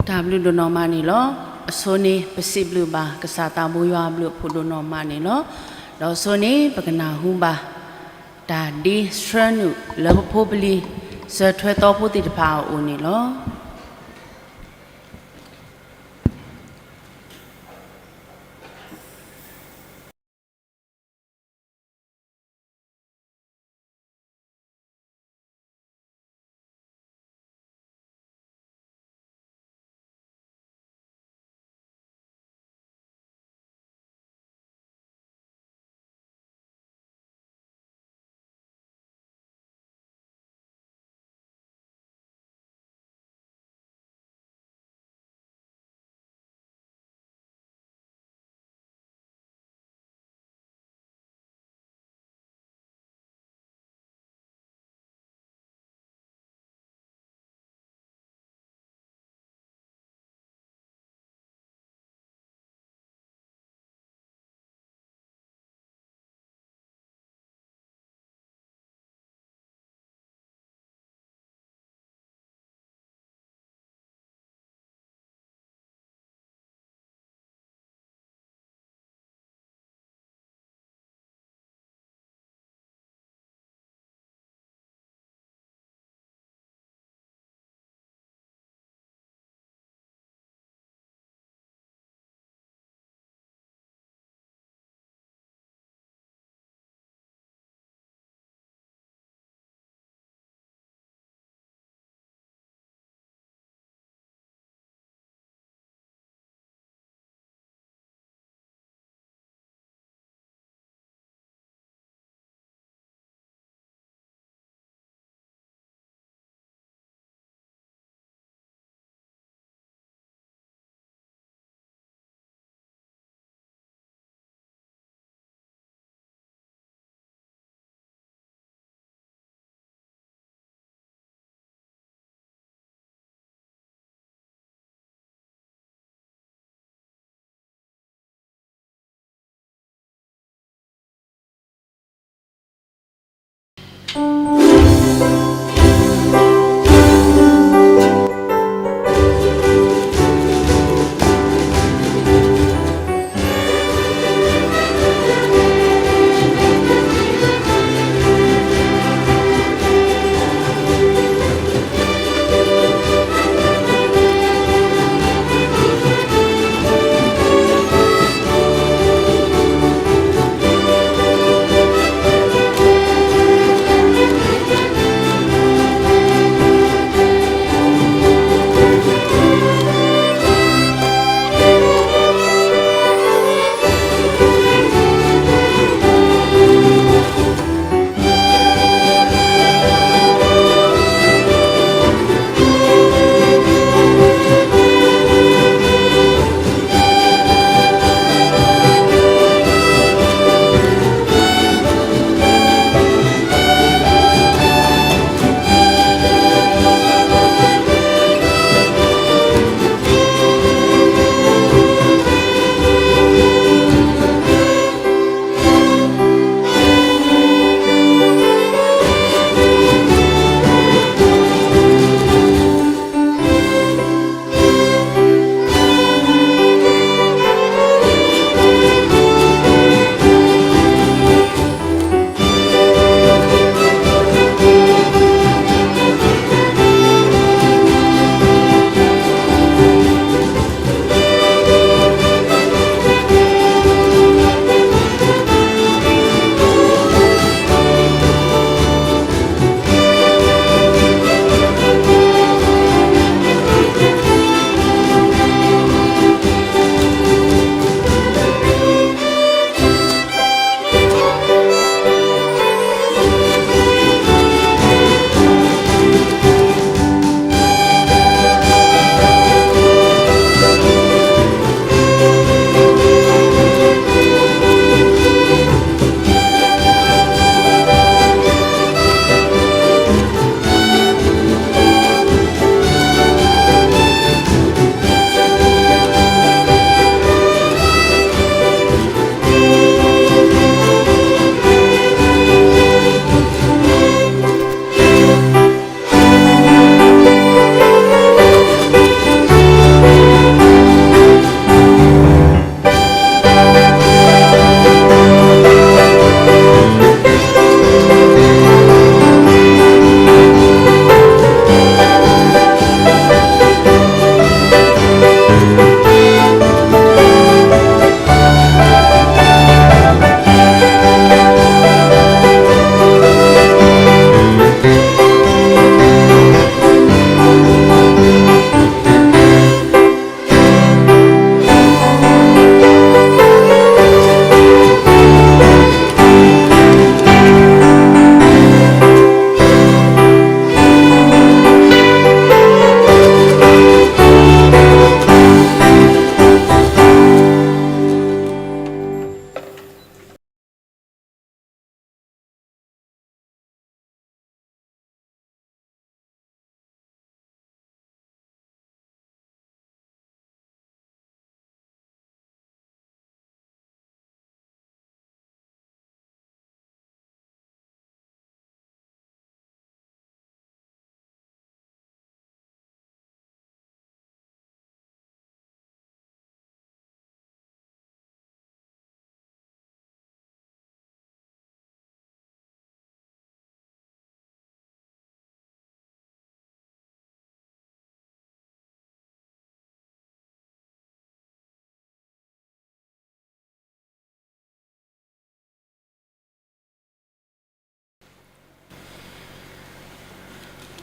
တၢ်ဘျုးဒိၣ်နီၢ်မးန့ၣ်လီၤ. အဆိန့ၣ် ပစံးဘျုးဘၣ်ကစၢ်သးဘိယွၤအဘျုးအဖှိၣ်ဒိၣ်နီၢ်မးန့ၣ်လီၤ. ဒီးအဆိန့ၣ် ပကနၢ်ဟူဘၣ် တၢ်ဒ့ဆှၢနုာ်လၢပဖိပလံၤ စၢၤထွဲသီဖိသ့ၣ်တဖၣ်အအိၣ်န့ၣ်လီၤ.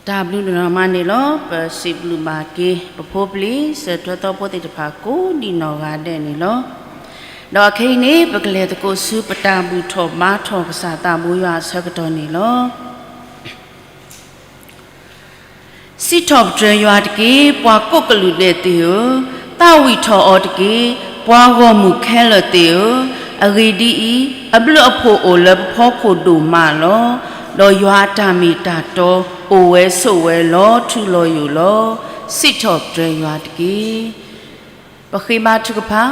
တၢ်ဘျုးဒိၣ်မးန့ၣ်လီၤ. ပစံးဘျုးဘၣ်က့ၤ ပဖိပလံၤ စၢၤထၢၣ်သီဖိသ့ၣ်တဖၣ် ကိးဒံးနီၢ်ဂၤဒဲးန့ၣ်လီၤ. ဒီးခဲအံၤန့ၣ် ပကလဲၤသကိးဆူပတၢ်ဘူၣ်ထီၣ်ဘါထီၣ်ကစၢ်သးဘိယွၤအဆၢကတီၢ်န့ၣ်လီၤ. စံးထီၣ်ပတြၢၤယွၤတက့ၢ်, ပှၤကိးကလုာ်ဒဲးသ့ၣ်ဧၢ, သးဝံၣ်ထီၣ်အီၤတက့ၢ်, ပှၤဂီၢ်မုၢ်ခဲလၢာ်သ့ၣ်ဧၢ, အဂ့ၢ်ဒ်အံၤ, အဘျုးအဖှိၣ်အိၣ်လၢပဖီခိၣ်ဒိၣ်မးလီၤ. ဒီးယွၤအတၢ်မ့ၢ်တၢ်တီ အိၣ်ဝဲဆိးဝဲလီၤထူလီၤယိာ်လီၤ. စံးထီၣ်ပတြၢၤယွၤတက့ၢ်. ပဃ့ဘါထုကဖၣ်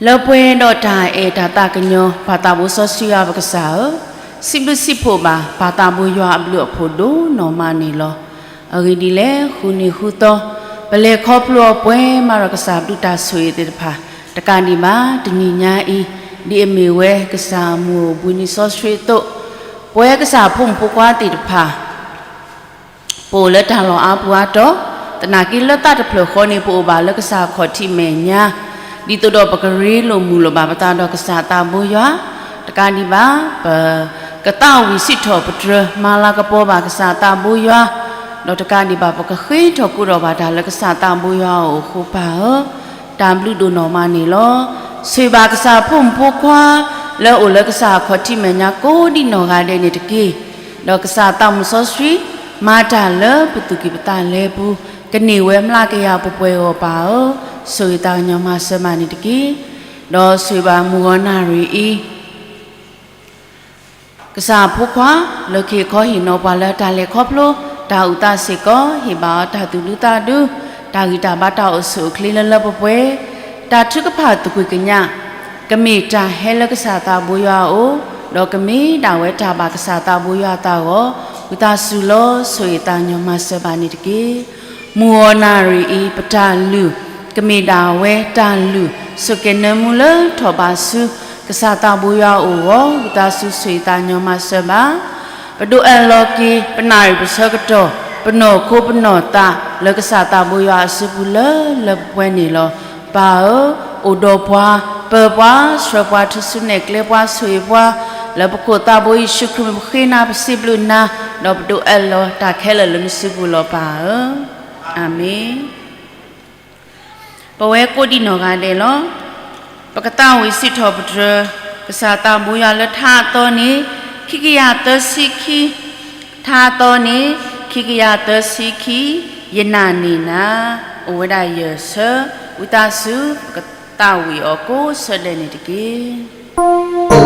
လၢပှဲၤဒီးတၢ်အဲၣ်တၢ်သးကညီၤ ပၢ်သးဘိစီဆှံယွၤပကစၢ်ဧၢ, စံးဘျုးစံးဖှိၣ်ဘၣ် ပၢ်သးဘိယွၤအဘျုးအဖှိၣ်ဒိၣ်နီၢ်မးန့ၣ်လီၤ. အဂ့ၢ်ဒ်လဲၣ်, ဃုနံၤဃုသီ ပလဲၤခီဖျိအီၤပှဲၤမးဒီးကစၢ်ဘျုးတၢ်ဆိၣ်ဂ့ၤသ့ၣ်တဖၣ်, တကးဒံးဘၣ် တနံၤညါအံၤ ဒ်အမ့ၢ်ဝဲကစၢ်မုၢ်အိၣ်ဘှံးနံၤစီဆှံအသိး, ပဝဲကစၢ်ဖိမုၣ်ဖိခွါသ့ၣ်တဖၣ် ပအိၣ်လၢတၢ်လီၢ်အါပူၤအါတီၤ, သနာ်က့လၢသးတဖျၢၣ်ဃီန့ၣ် ပအိၣ်ဘၣ်လၢကစၢ်ခီၣ်ထံးမဲာ်ညါ, ဒ်သိးဒီးပကရ့လိာ်မုာ်လိာ်ဘၣ်ပသးဒီးကစၢ်သးဘိယွၤ, တကးဒံးဘၣ် ပကသးဝံၣ်စံးထီၣ်ပတြၢၤ မၤလၤကပီၤဘၣ်ကစၢ်သးဘိယွၤ, ဒီးတကးဒံးဘၣ် ပကဃ့ထီၣ်ကိးထီၣ်ဘၣ်တၢ်လၢကစၢ်သးဘိယွၤအအိၣ်အဃိပၢ်ဧၢ, တၢ်ဘျုးဒိၣ်နီၢ်မးန့ၣ်လီၤ. ဆိၣ်ဂ့ၤဘၣ်ကစၢ်ဖိမုၣ်ဖိခွါ လၢအအိၣ်လၢကစၢ်ခီၣ်ထံးမဲာ်ညါကိးဒံးနီၢ်ဂၤဒဲးန့ၣ်တက့ၢ်. ဒီးကစၢ်သးမုၣ်စီဆှံ မၤတၢ်လၢပသူၣ်ကံၢ်ပသးလဲပူၤ, ကန့ၢ်ဝဲမျးကယၤပှဲၤပှဲၤအဂီၢ်ပၢ်ဧၢ, ဆိၣ်ဂ့ၤသးကညီၤမၤစၢၤဘၣ်န့ၣ်တက့ၢ်. ဒီးဆိၣ်ဂ့ၤဘၣ်မုၢ်ဂီၤနၣ်ရံၣ်အံၤ ကစၢ်ဖိခွါ လၢကဟ့ၣ်ခီဟ့ၣ်နီၤပှၤလၢတၢ်လဲၤခီဖျိ တၢ်အုၣ်သးစ့ၢ်ကီး, ဟ့ၣ်ဘၣ်အီၤတၢ်သူၣ်ဒူသးဒူ, တၢ်ဂံၢ်တၢ်ဘါတၢ်အိၣ်ဆူၣ်အိၣ်ချ့လၢလၢပှဲၤပှဲၤ, တၢ်ထုကဖၣ်သကွံၢ်ကညး ကမ့ၢ်တၢ်ဟဲလၢကစၢ်သးဘိယွၤအအိၣ်, ဒီးကမ့ၢ်ဒၣ်ဝဲတၢ်ဘၣ်ကစၢ်သးဘိယွၤအသးအဂီၢ်, ဝံသးစူၤလီၤ ဆိၣ်ဂ့ၤသးကညီၤမၤစၢၤဘၣ်န့ၣ်တက့ၢ်. မုၢ်ဂီၤနၣ်ရံၣ်အံၤ ပတၢ်လုၢ် ကမ့ၢ်ဒၣ်ဝဲတၢ်လုၢ် ဆိၣ်ကဲၤနၢမူလၢထီၣ်ဘးဆူ ကစၢ်သးဘိယွၤအအိၣ်အဂီၢ်, ဝံသးစူၤဆိၣ်ဂ့ၤသးကညီၤမၤစၢၤဘၣ် ပဒိးအဲၣ်လီၤက့ၤ ပနၣ်ရံၣ်ပဆၢကတီၢ်, ပနီၢ်ခိပနီၢ်သး လၢကစၢ်သးဘိယွၤအစုပူၤလၢလၢပှဲၤပှဲၤန့ၣ်လီၤ. ပၢ်ဧၢ, အိၣ်ဒီးပှၤ, ပၢၤပှၤ, ဆှၢပှၤ, ထုးစုနဲၣ်ကျဲပှၤ, ဆိၣ်ဂ့ၤပှၤ, လၢပခိၣ်သးဘိယ့ၣ်ၡူးခရံာ်မံၤပဃ့နၤ ပစံးဘျုးနၤ, ဒီးပဒိးအဲၣ်လီၤတၢ်ခဲလၢာ်လၢနစုပူၤလီၤပၢ်ဧၢ. အၤမ့ၣ်. ပဝဲကိးဒံးနီၢ်ဂၤဒဲးလီၤ. ပကသးဝံၣ်စံးထီၣ်ပတြၢၤ ကစၢ်သးဘိယွၤလၢထါအသီန့ၣ် ခံကယၤသၢဆံခံ, ထါအသီန့ၣ် ခံကယၤသၢဆံခံ, ယနာ်န့ၢ်နၤ, အိၣ်ဝဲဒၣ်ယဲၢ်ဆၢ, ဝံသးစူၤ ပကသးဝံၣ်အီၤကိးဆၢဒဲးန့ၣ်တက့ၢ်.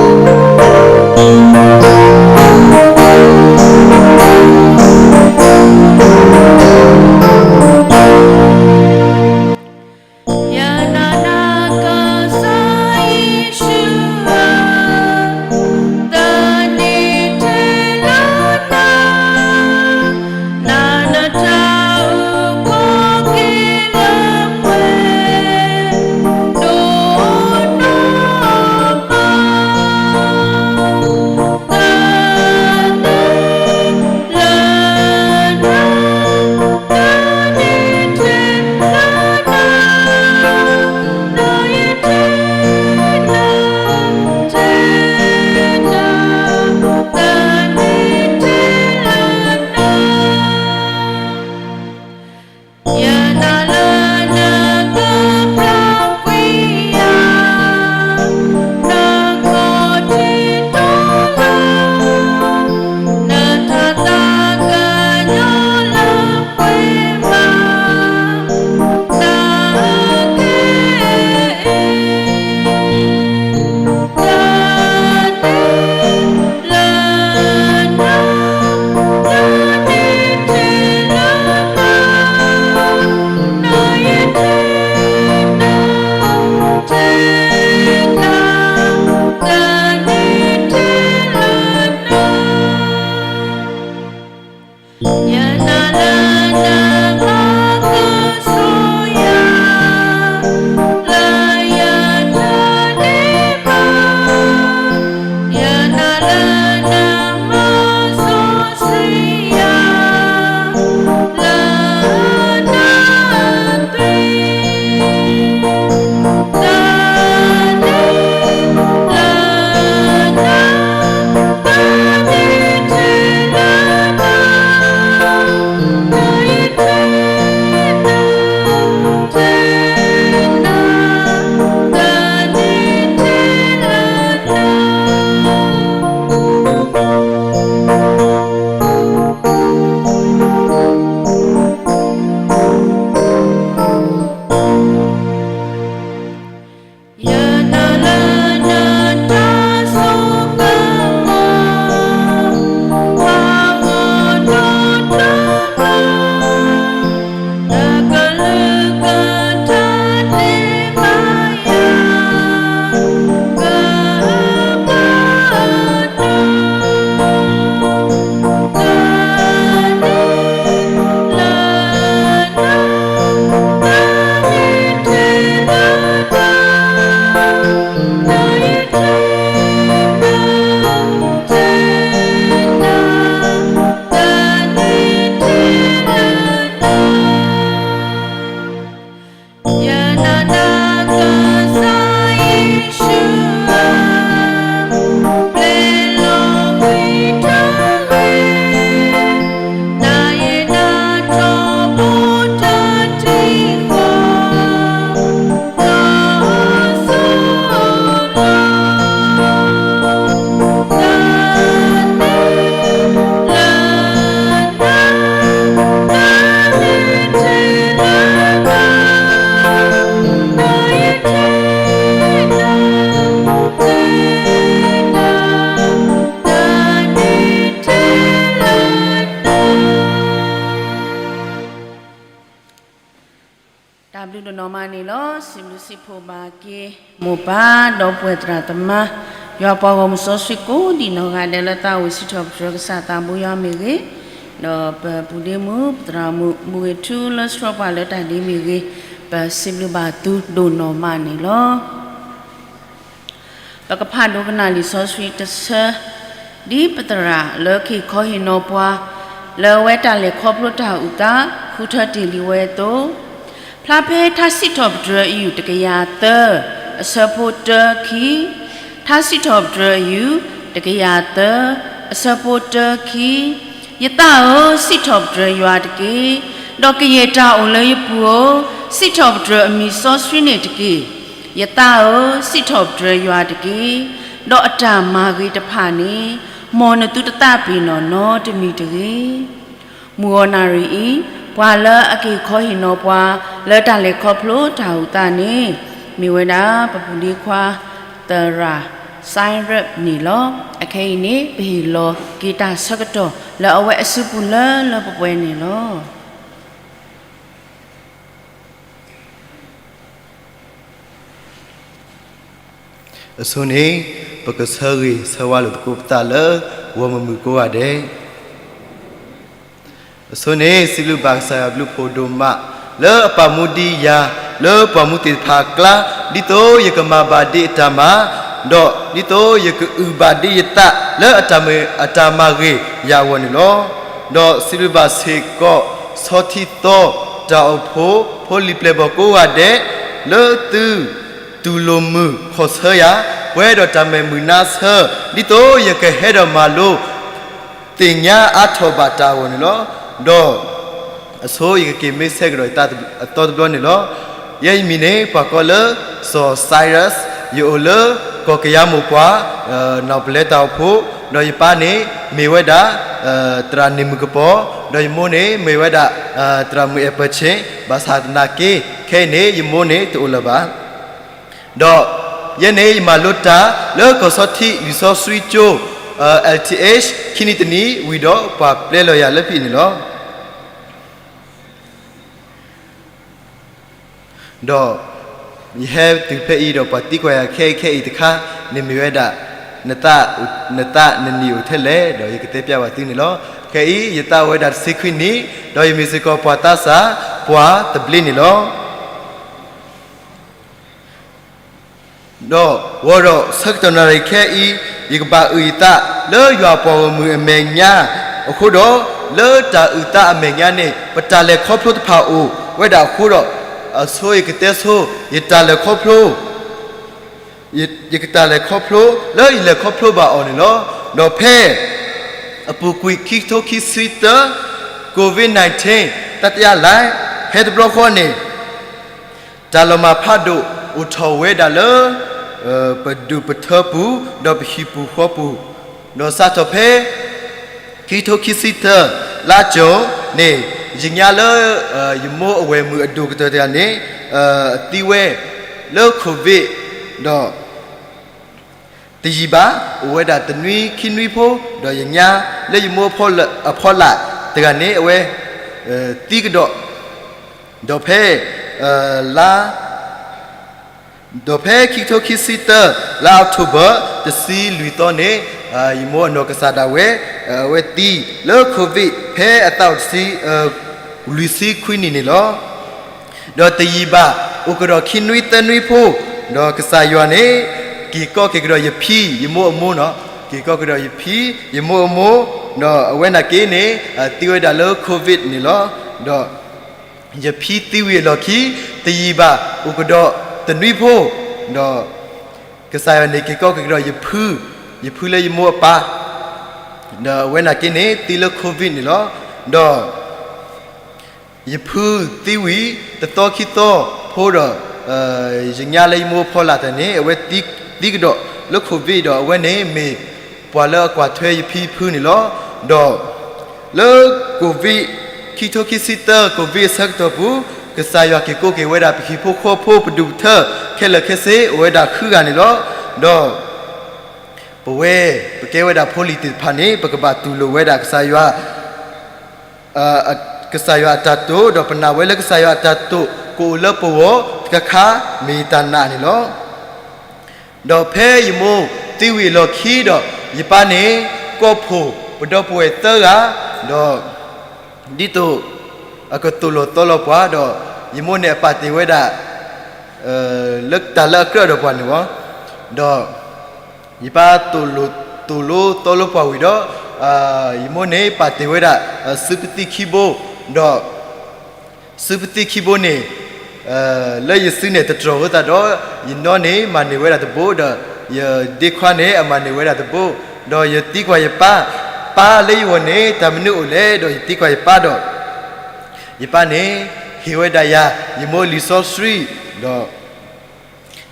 ဒိၣ်ဒိၣ်နီၢ်မးန့ၣ်လီၤ. စံးဘျုးစံးဖှိၣ်ဘၣ်က့ၤ မိၢ်ပၢ်ဒီပုၢ်ဝဲၢ်သရၣ်သမါ, ယွၤပှၤဂီၢ်မုၢ်စီဆှံကိးဒံးနီၢ်ဂၤဒဲး လၢသးအိၣ်စံးထီၣ်ပတြၢၤကစၢ်သးဘိယွၤမ့ၢ်ဂ့ၤ, ဒီးပပုၢ်ဒ့မုၣ် ပသရၣ်မုၣ် မူဂ့ၤထူလၢစရီပှၤလၢတၢ်ဒ့မ့ၢ်ဂ့ၤ, ပစံးဘျုးဘၣ်သုဒိၣ်နီၢ်မးန့ၣ်လီၤ. ပကဖးဒိကနၣ်လံာ်စီဆှံတဆၢ, ဒ်ပသရၣ်လၢကဟ့ၣ်ခီဟ့ၣ်နီၤပှၤ လၢအဝဲတၢ်လဲၤခီဖျိတၢ်အုၣ်သး ဃုထၢတ့ၢ်လံဝဲအသိး, ဖျါဖဲထါစံးထီၣ်ပတြၢၤအယုၢ်တကယၤသၢ အဆၢဖိတၢခံ, ထါစံးထီၣ်ပတြၢၤအယုၢ်တကယၤသၢ အဆၢဖိတၢခံ, ယသးဧၢ, စံးထီၣ်ပတြၢၤယွၤတက့ၢ်. ဒီးကယဲၢ်တၢ်အိၣ်လၢယပူၤဧၢ, စံးထီၣ်ပတြၢၤအမံၤစီဆှံန့ၣ်တက့ၢ်. ယသးဧၢ, စံးထီၣ်ပတြၢၤယွၤတက့ၢ်. ဒီးအတၢ်မၤဂ့ၤတဖၣ်န့ၣ် မ်နသုတသးပ့ၤနီၣ်နီတမံၤတဂ့ၤ. မုၢ်ဂီၤနၣ်ရံၣ်အံၤ ပှၤလၢအကဟ့ၣ်ခီဟ့ၣ်နီၤပှၤ လၢတၢ်လဲၤခီဖျိတၢ်အုၣ်သးန့ၣ် မ့ၢ်ဝဲဒၣ်ပပုၢ်ဒ့ခွါ သရၣ် Cyrus န့ၣ်လီၤ. အခဲအံၤန့ၣ် ပဟ့ၣ်လီၤက့ၤတၢ်ဆၢကတီၢ် လၢအဝဲအစုပူၤလၢလၢပှဲၤပှဲၤန့ၣ်လီၤ. အဆိန့ၣ် ပကဆၢဂ့ၤဆၢဝါလိာ်သကိးပသးလၢ ဂီၢ်မုၢ်မုၣ်ကိးဂၤဒဲး. အဆိန့ၣ် စံးဘျုးဘၣ်ကစၢ်ယွၤဘျုးဖှိၣ်ဒိၣ်မး လၢအပာ်မူဒံးယၤ လၢပှၤမူသ့ၣ်တဖၣ်အကျါ, ဒ်သိးယကမၤဘၣ်ဒံးအတၢ်မၤ, ဒီးဒ်သိးယကအုၣ်ဘၣ်ဒံးယသး လၢအတၢ်မၤဂ့ၤယၤအဂီၢ်န့ၣ်လီၤ. ဒီးစံးဘျုးဘၣ်စ့ၢ်ကီး ဆီထံသီ တၢ်အိၣ်ဖှိၣ် ဖိလံၤပျဲၢ်ဘီၣ်ကိးဂၤဒဲး လၢသု တူၢ်လိာ်မုာ်ခီၣ်ဆၢယၤ ပှဲၤဒီးတၢ်မဲာ်မုာ်နါဆၢ ဒ်သိးယကဟဲဒီးမၤလိ သ့ၣ်ညါအါထီၣ်ဘၣ်တၢ်အဂီၢ်န့ၣ်လီၤ. ဒီး အဆိယကက့ၤမ့ၢ်ဆဲးကဒီးယသးတဘျီန့ၣ်လီၤ. ယဲယမံၤန့ၣ် ပှၤကိးလၢ စီၤ Cyrus, ယအိၣ်လၢ ကီၢ်ကယၤမိၢ်ပှၢ် နီၢ်ပလဲတၢ်အိၣ်ဖှိၣ်, ဒီးယပၢ်န့ၣ် မ့ၢ်ဝဲဒၣ် သရၣ်န့ၢ်မုၣ်ကပီၤ, ဒီးယမိၢ်န့ၣ် မ့ၢ်ဝဲဒၣ် သရၣ်မုၣ်အဲၣ်ပၢၢ်ဆ့ၣ်, ဘၣ်ဆၣ်သနာ်က့ ခဲအံၤန့ၣ် ယမိၢ်န့ၣ်တအိၣ်လၢၤဘၣ်. ဒီးယဲန့ၣ် ယမၤလိတၢ်လၢကီၢ်ဆီထံး လံာ်စီဆှံကၠိ L T H ခံနံၣ်တနံၣ်ဝံၤဒီး ပှၤပျဲလီၤယၤလၢဖဲအံၤန့ၣ်လီၤ. ဒီးယဟဲတုၤဖဲအံၤဒီး ပှၤသံကွၢ်ယၤခဲအံၤခဲအံၤတခါန့ၣ် မ့ၢ်ဝဲဒၣ် နသးနနံၣ်အိၣ်ထဲလဲၣ်, ဒီးယကတဲပျးဘၣ်သုန့ၣ်လီၤ. ခဲအံၤ ယသးအိၣ်ဝဲဒၣ်တဆံခွံနံၣ်, ဒီးယမ့ၢ်စ့ၢ်ကီးပှၤသးစၢ် ပှၤသဘျ့န့ၣ်လီၤ. ဒီးဂီၤဒီးဆၢကတီၢ်နၣ်ရံၣ်ခဲအံၤ ယကဘၣ်အုၣ်ယသးလၢယွၤပှၤဂီၢ်မုၢ်အမဲာ်ညါအဃိဒီး, လၢတၢ်အုၣ်သးအမဲာ်ညါန့ၣ် ပတၢ်လဲၤခီဖျိတဖၣ်အိၣ်ဝဲဒၣ်အဃိဒီး, အဆိယကတဲဆိ ယတၢ်လဲၤခီဖျိ ယကတၢ်လဲၤခီဖျိလၢယလဲၤခီဖျိဘၣ်အီၤန့ၣ်လီၤ. ဒီးဖဲ အပူၤကွံာ်ခံကထိခံဆံသၢ COVID nineteen တတိယလှိုင်း ဖဲတဘျီဃီန့ၣ် တၢ်လီၤမၢ်ဖးဒိၣ်အိၣ်ထီၣ်ဝဲဒၣ်လၢ ပဒူၣ်ပထၢပူၤ ဒီးပဟံၣ်ပူၤဃီပူၤ, ဒီးစးထီၣ်ဖဲ ခံကထိခံဆံသၢ လါကၠိန့ၣ် ယညါလၢ ယမိၢ်အဝဲၢ်မုၣ်အဒိၣ်ကတၢၢ်တဂၤန့ၣ် သံဝဲလၢ COVID ဒီး တယံာ်ဘၣ် အိၣ်ဝဲဒၣ်တနွံခံနွံဖိ, ဒီးယညါလၢယမိၢ်အဖီလာ်တဂၤန့ၣ် အဝဲ သံကဒီး, ဒီးဖဲ လါ ဒီးဖဲခံကထိခံဆံသၢ လါ October တဆံလွံၢ်သီန့ၣ် ယမိၢ်အနီၢ်ကစၢ်ဒၣ်ဝဲ အဝဲသံလၢ COVID ဖဲအသးအိၣ်တဆံ လွံၢ်ဆံခွံနံၣ်န့ၣ်လီၤ. ဒီးတယံာ်ဘၣ် အိၣ်ကဒီးခံနွံသၢနွံဖိ, ဒီးကစၢ်ယွၤန့ၣ် က့ၤကီက့ၤကဒီးယဖံ ယမိၢ်အမိၢ်နီၤ, က့ၤကီကဒီးယဖံ ယမိၢ်အမိၢ်, ဒီးအဝဲနာ်က့န့ၣ် သံဝဲဒၣ်လၢ COVID န့ၣ်လီၤ. ဒီး ယဖံသံဝံၤအလီၢ်ခံ တယံာ်ဘၣ် အိၣ်ကဒီးတနွံဖိ, ဒီး ကစၢ်ယွၤန့ၣ်က့ၤကီက့ၤကဒီးယဖု, ယဖုလၢယမိၢ်အပၢ်, ဒီးအဝဲနာ်က့န့ၣ် သံလၢ COVID န့ၣ်လီၤ. ဒီး ယဖုသံဝံၤ တသီခံသီဖိဒီး ယညါလၢယမိၢ်အဖီလာ်တဂၤန့ၣ် အဝဲသံကဒီးလၢ COVID ဒီး အဝဲန့ၣ်မ့ၢ်ပှၤလၢအကွၢ်ထွဲယဖံယဖုန့ၣ်လီၤ. ဒီး လၢ COVID ခံကထိခံဆံသၢ COVID အဆၢကတီၢ်ပူၤ ကစၢ်ယွၤက့ၤကိးက့ၤဝဲဒၣ် ပဟံၣ်ဖိဃီဖိ ပဒူၣ်ပထၢ ခဲလၢာ်ခဲဆ့ အိၣ်ဝဲဒၣ်ဃုဂၤန့ၣ်လီၤ. ဒီး ပဝဲ ပကဲဝဲဒၣ်ဖိလံၤသ့ၣ်တဖၣ်န့ၣ် ပကဘၣ်တူၢ်လိာ်ဝဲဒၣ်ကစၢ်ယွၤ ကစၢ်ယွၤအတၢ်တိာ် ဒီးပနာ်ဝဲလၢကစၢ်ယွၤအတၢ်တိာ် ကအိၣ်လၢပဂီၢ်တခါခါ မ့ၢ်ယတၢ်နာ်န့ၣ်လီၤ. ဒီးဖဲယမိၢ်သံဝံၤအလီၢ်ခံဒီး ယပၢ်န့ၣ် ကိးဖှိၣ်ပဒီပုၢ်ဝဲၢ်သၢဂၤ, ဒီးဒ်သိးအကသိၣ်လိသီလိပှၤ, ဒီးယမိၢ်န့ၣ်အပာ်တ့ၢ်ဝဲဒၣ် လၢတၢ်လၢအကြၢးဒီးပှၤန့ၣ်လီၤ. ဒီးယပၢ်သိၣ်လိ သိၣ်လိသီလိပှၤဝံၤဒီး ယမိၢ်န့ၣ်ပာ်တ့ၢ်ဝဲဒၣ် စုပသံခံဘိ, ဒီး စုပသံခံဘိန့ၣ် လၢယစုန့ၣ်တတြီၤအဃိသတးဒီး ယနီၢ်န့ၣ်မၤန့ၢ်ဝဲဒၣ်တဘိ, ဒီးယဒ့ခွါန့ၣ်အမၤန့ၢ်ဝဲဒၣ်တဘိ, ဒီးယသံကွၢ်ယပၢ်, ပၢ်လၢယဂီၢ်န့ၣ် တၢ်မနုၤအိၣ်လဲၣ်, ဒီးယသံကွၢ်ယပၢ်ဒီး ယပၢ်န့ၣ် ဟ့ၣ်ဝဲဒၣ်ယၤ ယမိၢ်လံာ်စီဆှံ, ဒီး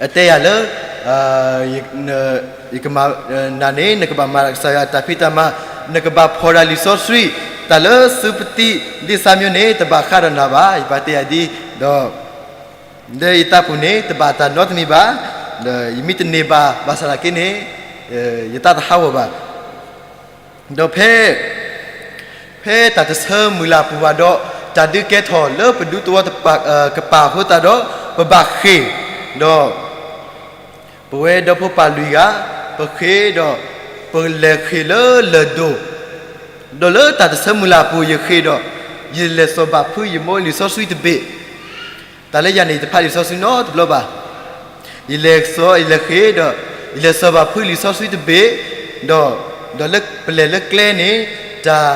အတဲယၤလၢ ယကမၤ နၤန့ၣ် နကဘၣ်မၤကစၢ်ယွၤအတၢ်ဖံးတၢ်မၤ, နကဘၣ်ဖီၣ်ဒၣ်လံာ်စီဆှံ, တၢ်လၢစုပသံဒ့ဆါမျိုးန့ၣ် တဘၣ်ဃးဒီးနၤဘၣ်, ယပၢ်တဲယၤဒ်, ဒီး လၢယသးပူၤန့ၣ် တဘၣ်တၢ်နီတမံၤဘၣ်, ဒီးယမ့ၢ်တန့ၢ်ဘၣ် ဘၣ်ဆၣ်သနာ်က့န့ၣ် ယသးတဟးဂီၤဘၣ်. ဒီးဖဲ ဖဲတၢ်တဆၢမုၢ်လၢ်ပူၤဘၣ်ဒီး တၢ်ဒုးကဲထီၣ်လၢပဒူသဝီတကပၤအဃိသတးဒီး ပဘၣ်ဃ့ၢ်, ဒီး ပဝဲဒီဖိပၢ်လွံၢ်ဂၤ ပဃ့ၢ်ဒီး ပလဲၤဃ့ၢ်လၢလၢၢ်ဒိၣ်, ဒီးလၢတၢ်တဆၢမုၢ်လၢ်ပူၤယဃ့ၢ်ဒီး ယလဲၤစိာ်ဘၣ်ဖုယမိၢ်လံာ်စီဆှံတဘ့ၣ်, တၢ်လၢယၤန့ၣ် ယတဖးလံာ်စီဆှံနီတဘျီဘၣ်. ယလဲၤစိာ် ယလဲၤဃ့ၢ်ဒီး ယလဲၤစိာ်ဘၣ်ဖုလံာ်စီဆှံတဘ့ၣ်, ဒီး ဒီးလၢပလဲၤလၢကျဲန့ၣ် တၢ်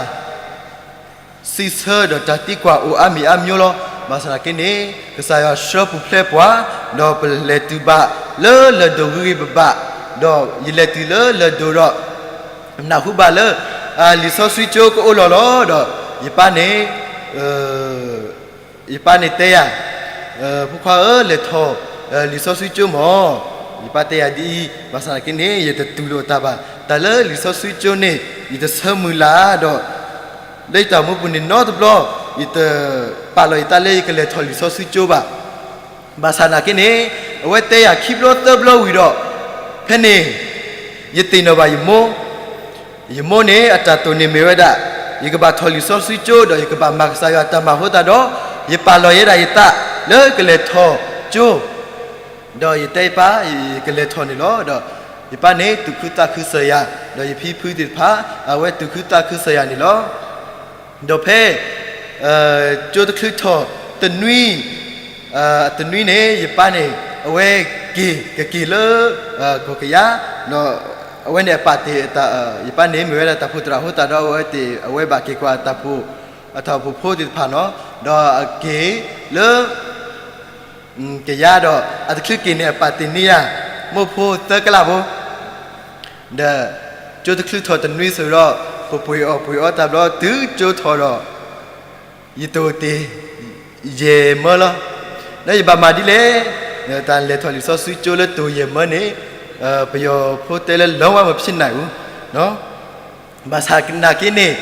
စံးဆၢဒီးတၢ်သံကွၢ်အိၣ်အါမံၤအါမျိၤလီၤ. ဘၣ်ဆၣ်သနာ်က့န့ၣ် ကစၢ်ယွၤဆှၢပူၤဖျဲးပှၤ, ဒီးပလဲၤတုၤဘၣ်လၢလၢၢ်ဒိၣ်ဂ့ၤဂ့ၤဘၣ်ဘၣ်, ဒီးယလဲၤတုၤလၢလၢၢ်ဒိၣ်ဒီး နၢ်ဟူဘၣ်လၢ လံာ်စီဆှံကၠိကအိၣ်လီၤလီၤ, ဒီးယပၢ်န့ၣ် ယပၢ်န့ၣ်တဲယၤ, ဖိခွါဧၢ, လဲၤထီၣ်လံာ်စီဆှံကၠိမၢ်, ယပၢ်တဲယၤဒ်အံၤ, ဘၣ်ဆၣ်သနာ်က့န့ၣ် ယတတူၢ်လိာ်တၢ်ဘၣ်. တၢ်လၢလံာ်စီဆှံကၠိန့ၣ် ယတဆၢမုၢ်လၢ်ဒီး လၢယတၢ်အိၣ်မူပူၤန့ၣ်နီတဘျီ ယတပာ်လီၤယသးလၢယကလဲၤထီၣ်လံာ်စီဆှံကၠိဘၣ်. ဘၣ်ဆၣ်သနာ်က့န့ၣ် အဝဲတဲယၤခံဘျီသၢဘျီဝံၤဒီး ဖဲန့ၣ် ယသ့ၣ်နီၣ်ဘၣ်ယမိၢ်, ယမိၢ်န့ၣ်အတၢ်တိာ်န့ၣ်မ့ၢ်ဝဲဒၣ် ယကဘၣ်ထီၣ်လံာ်စီဆှံကၠိ ဒီးယကဘၣ်မၤကစၢ်ယွၤတၢ်မၤအဃိသတးဒီး ယပာ်လီၤယဲဒၣ်ယသးလၢကလဲၤထီၣ်ကၠိ, ဒီးယတဲယပၢ် ယကလဲၤထီၣ်န့ၣ်လီၤ. ဒီးယပၢ်န့ၣ်သူၣ်ခုသးခုစၢၤယၤ, ဒီးယဖံဖုသ့ၣ်တဖၣ် အဝဲသူၣ်ခုသးခုစၢၤယၤန့ၣ်လီၤ. ဒီးဖဲ ကၠိတချုးထီၣ်တနွံ, တနွံန့ၣ် ယပၢ်န့ၣ် အဝဲက့ၤ ကက့ၤလၢ ကီၢ်ကယၤ, ဒီးအဝဲန့ၣ်အပာ်တ့ၢ် ယပၢ်န့ၣ်မ့ၢ်ဝဲဒၣ်တၢ်ဖှိၣ်သရၣ်အဃိသတးဒီး အဝဲသ့ၣ် အဝဲဘၣ်က့ၤကွၢ်တၢ်ဖှိၣ် အတၢ်အိၣ်ဖှိၣ်ဖိသ့ၣ်တဖၣ်နီၤ, ဒီးအက့ၤလၢ ကယၤဒီး အတချုးက့ၤန့ၣ် အပာ်တ့ၢ်န့ၢ်ယၤ မိၢ်ဖိသၢကလးဖိ, ဒီး ကၠိတချုးထီၣ်တနွံစ့ၢ်ဒီး ပပှ့ၤအီၣ်ပှ့ၤအီတၢ်ဘျီ တုၤကၠိထီၣ်ဒီး ယတိၢ်တ့ၢ် ယဲၢ်မၢလီၤ. ဒီးယဘၣ်မၤဒ်လဲၣ်, တၢ်လဲၤထီၣ်လံာ်စီဆှံကၠိလၢတိၢ်ယဲၢ်မၢန့ၣ် ပယီၤဖိတဲလၢ လီဝါမဖျ့နၢ်အူ, ဘၣ်ဆၣ်သနာ်က့န့ၣ်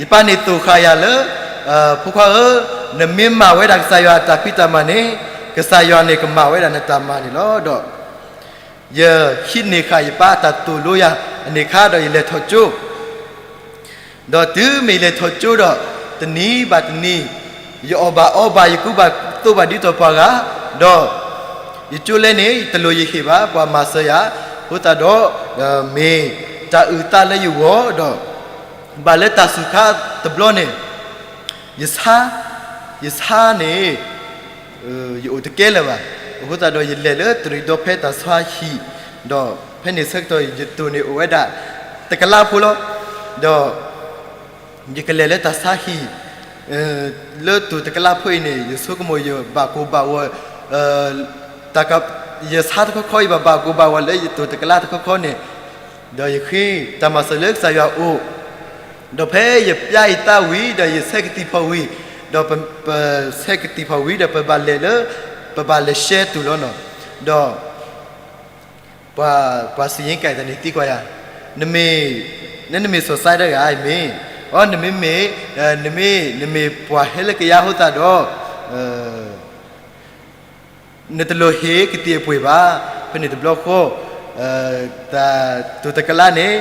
ယပၢ်န့ၣ်သိၣ်ဃာ်ယၤလၢ ဖိခွါဧၢ, နမ့ၢ်မၤဝဲဒၣ်ကစၢ်ယွၤအတၢ်ဖံးတၢ်မၤန့ၣ် ကစၢ်ယွၤန့ၣ်ကမၤဝဲဒၣ်နတၢ်မၤန့ၣ်လီၤ. ဒီး ယဟံးန့ၢ်ဃာ်ယပၢ်အတၢ်သိၣ်လိယၤအန့ၣ်အခါ ဒီးယလဲၤထီၣ်ကၠိ ဒီးတုၤမ့ၢ်ယလဲၤထီၣ်ကၠိဒီး တနံၤဘၣ်တနံၤ ယအီၣ်ဘၣ်အီဘၣ် ယကူဘၣ်သိးဘၣ်ဒ်သိးပှၤဂၤ, ဒီး ယကၠိလဲန့ၣ် ယတလိၣ်ယဟ့ၣ်ဘၣ် ပှၤမၤစၢၤယၤ, အဃိသတးဒီး မ့ၢ်တၢ်အုၣ်သးလၢယဂီၢ်ဒီး ဘၣ်လၢတၢ်စူၤခါတဘျီန့ၣ် ယဆါ, ယဆါန့ၣ် ယအိၣ်တကဲလၢၤဘၣ်. အဃိသတးဒီး ယလဲၤလၢတရံးဒီဖဲတၢ်ဆါဟံၣ်, ဒီးဖဲန့ၣ်ဆၢကတီၢ် ယတိၢ်န့ၣ်အိၣ်ဝဲဒၣ် တကလးဖိလီၤ. ဒီး ယကလဲၤလၢတၢ်ဆါဟံၣ် လၢတိၢ်တကလးဖိအံၤန့ၣ် ယဆိကမိၣ်ယဘၣ်ကိၢ်ဘၣ်ဂီၤ, တၢ်က ယဆါတခီခီ ယဘၣ်ဘၣ်ကိၢ်ဘၣ်ဂီၤလၢယတိၢ်တကလးတခီခီန့ၣ်, ဒီးယဃ့တၢ်မၤစၢၤလၢကစၢ်ယွၤအအိၣ်, ဒီးဖဲယပျၢ်ယသးဝံၤ ဒီးယဆဲးကသံၣ်ဖီၣ်ဝံၤ, ဒီးပဆဲးကသံၣ်ဖီၣ်ဝံၤ ဒီးပဘၣ်လဲၤလၢ ပဘၣ်လဲၤရှဲတိၢ်လီၤနီၤ, ဒီး ပှၤစံၣ်ယ့ကဲတၢ်န့ၣ်သံကွၢ်ယၤ, နမ့ၢ်, နမ့ၢ်စီၤစါတဂၤအံၤမ့ၢ်, အီ နမ့မ့ၢ်, နမ့ၢ်, နမ့ၢ်ပှၤဟဲလၢကယၤအဃိသတးဒီး နတလိၣ်ဟ့ၣ်ကသံၣ်အပှ့ၤဘၣ်. ဖဲန့ၣ်တဘျီဃီ တၢ်တိၢ်တကလးန့ၣ်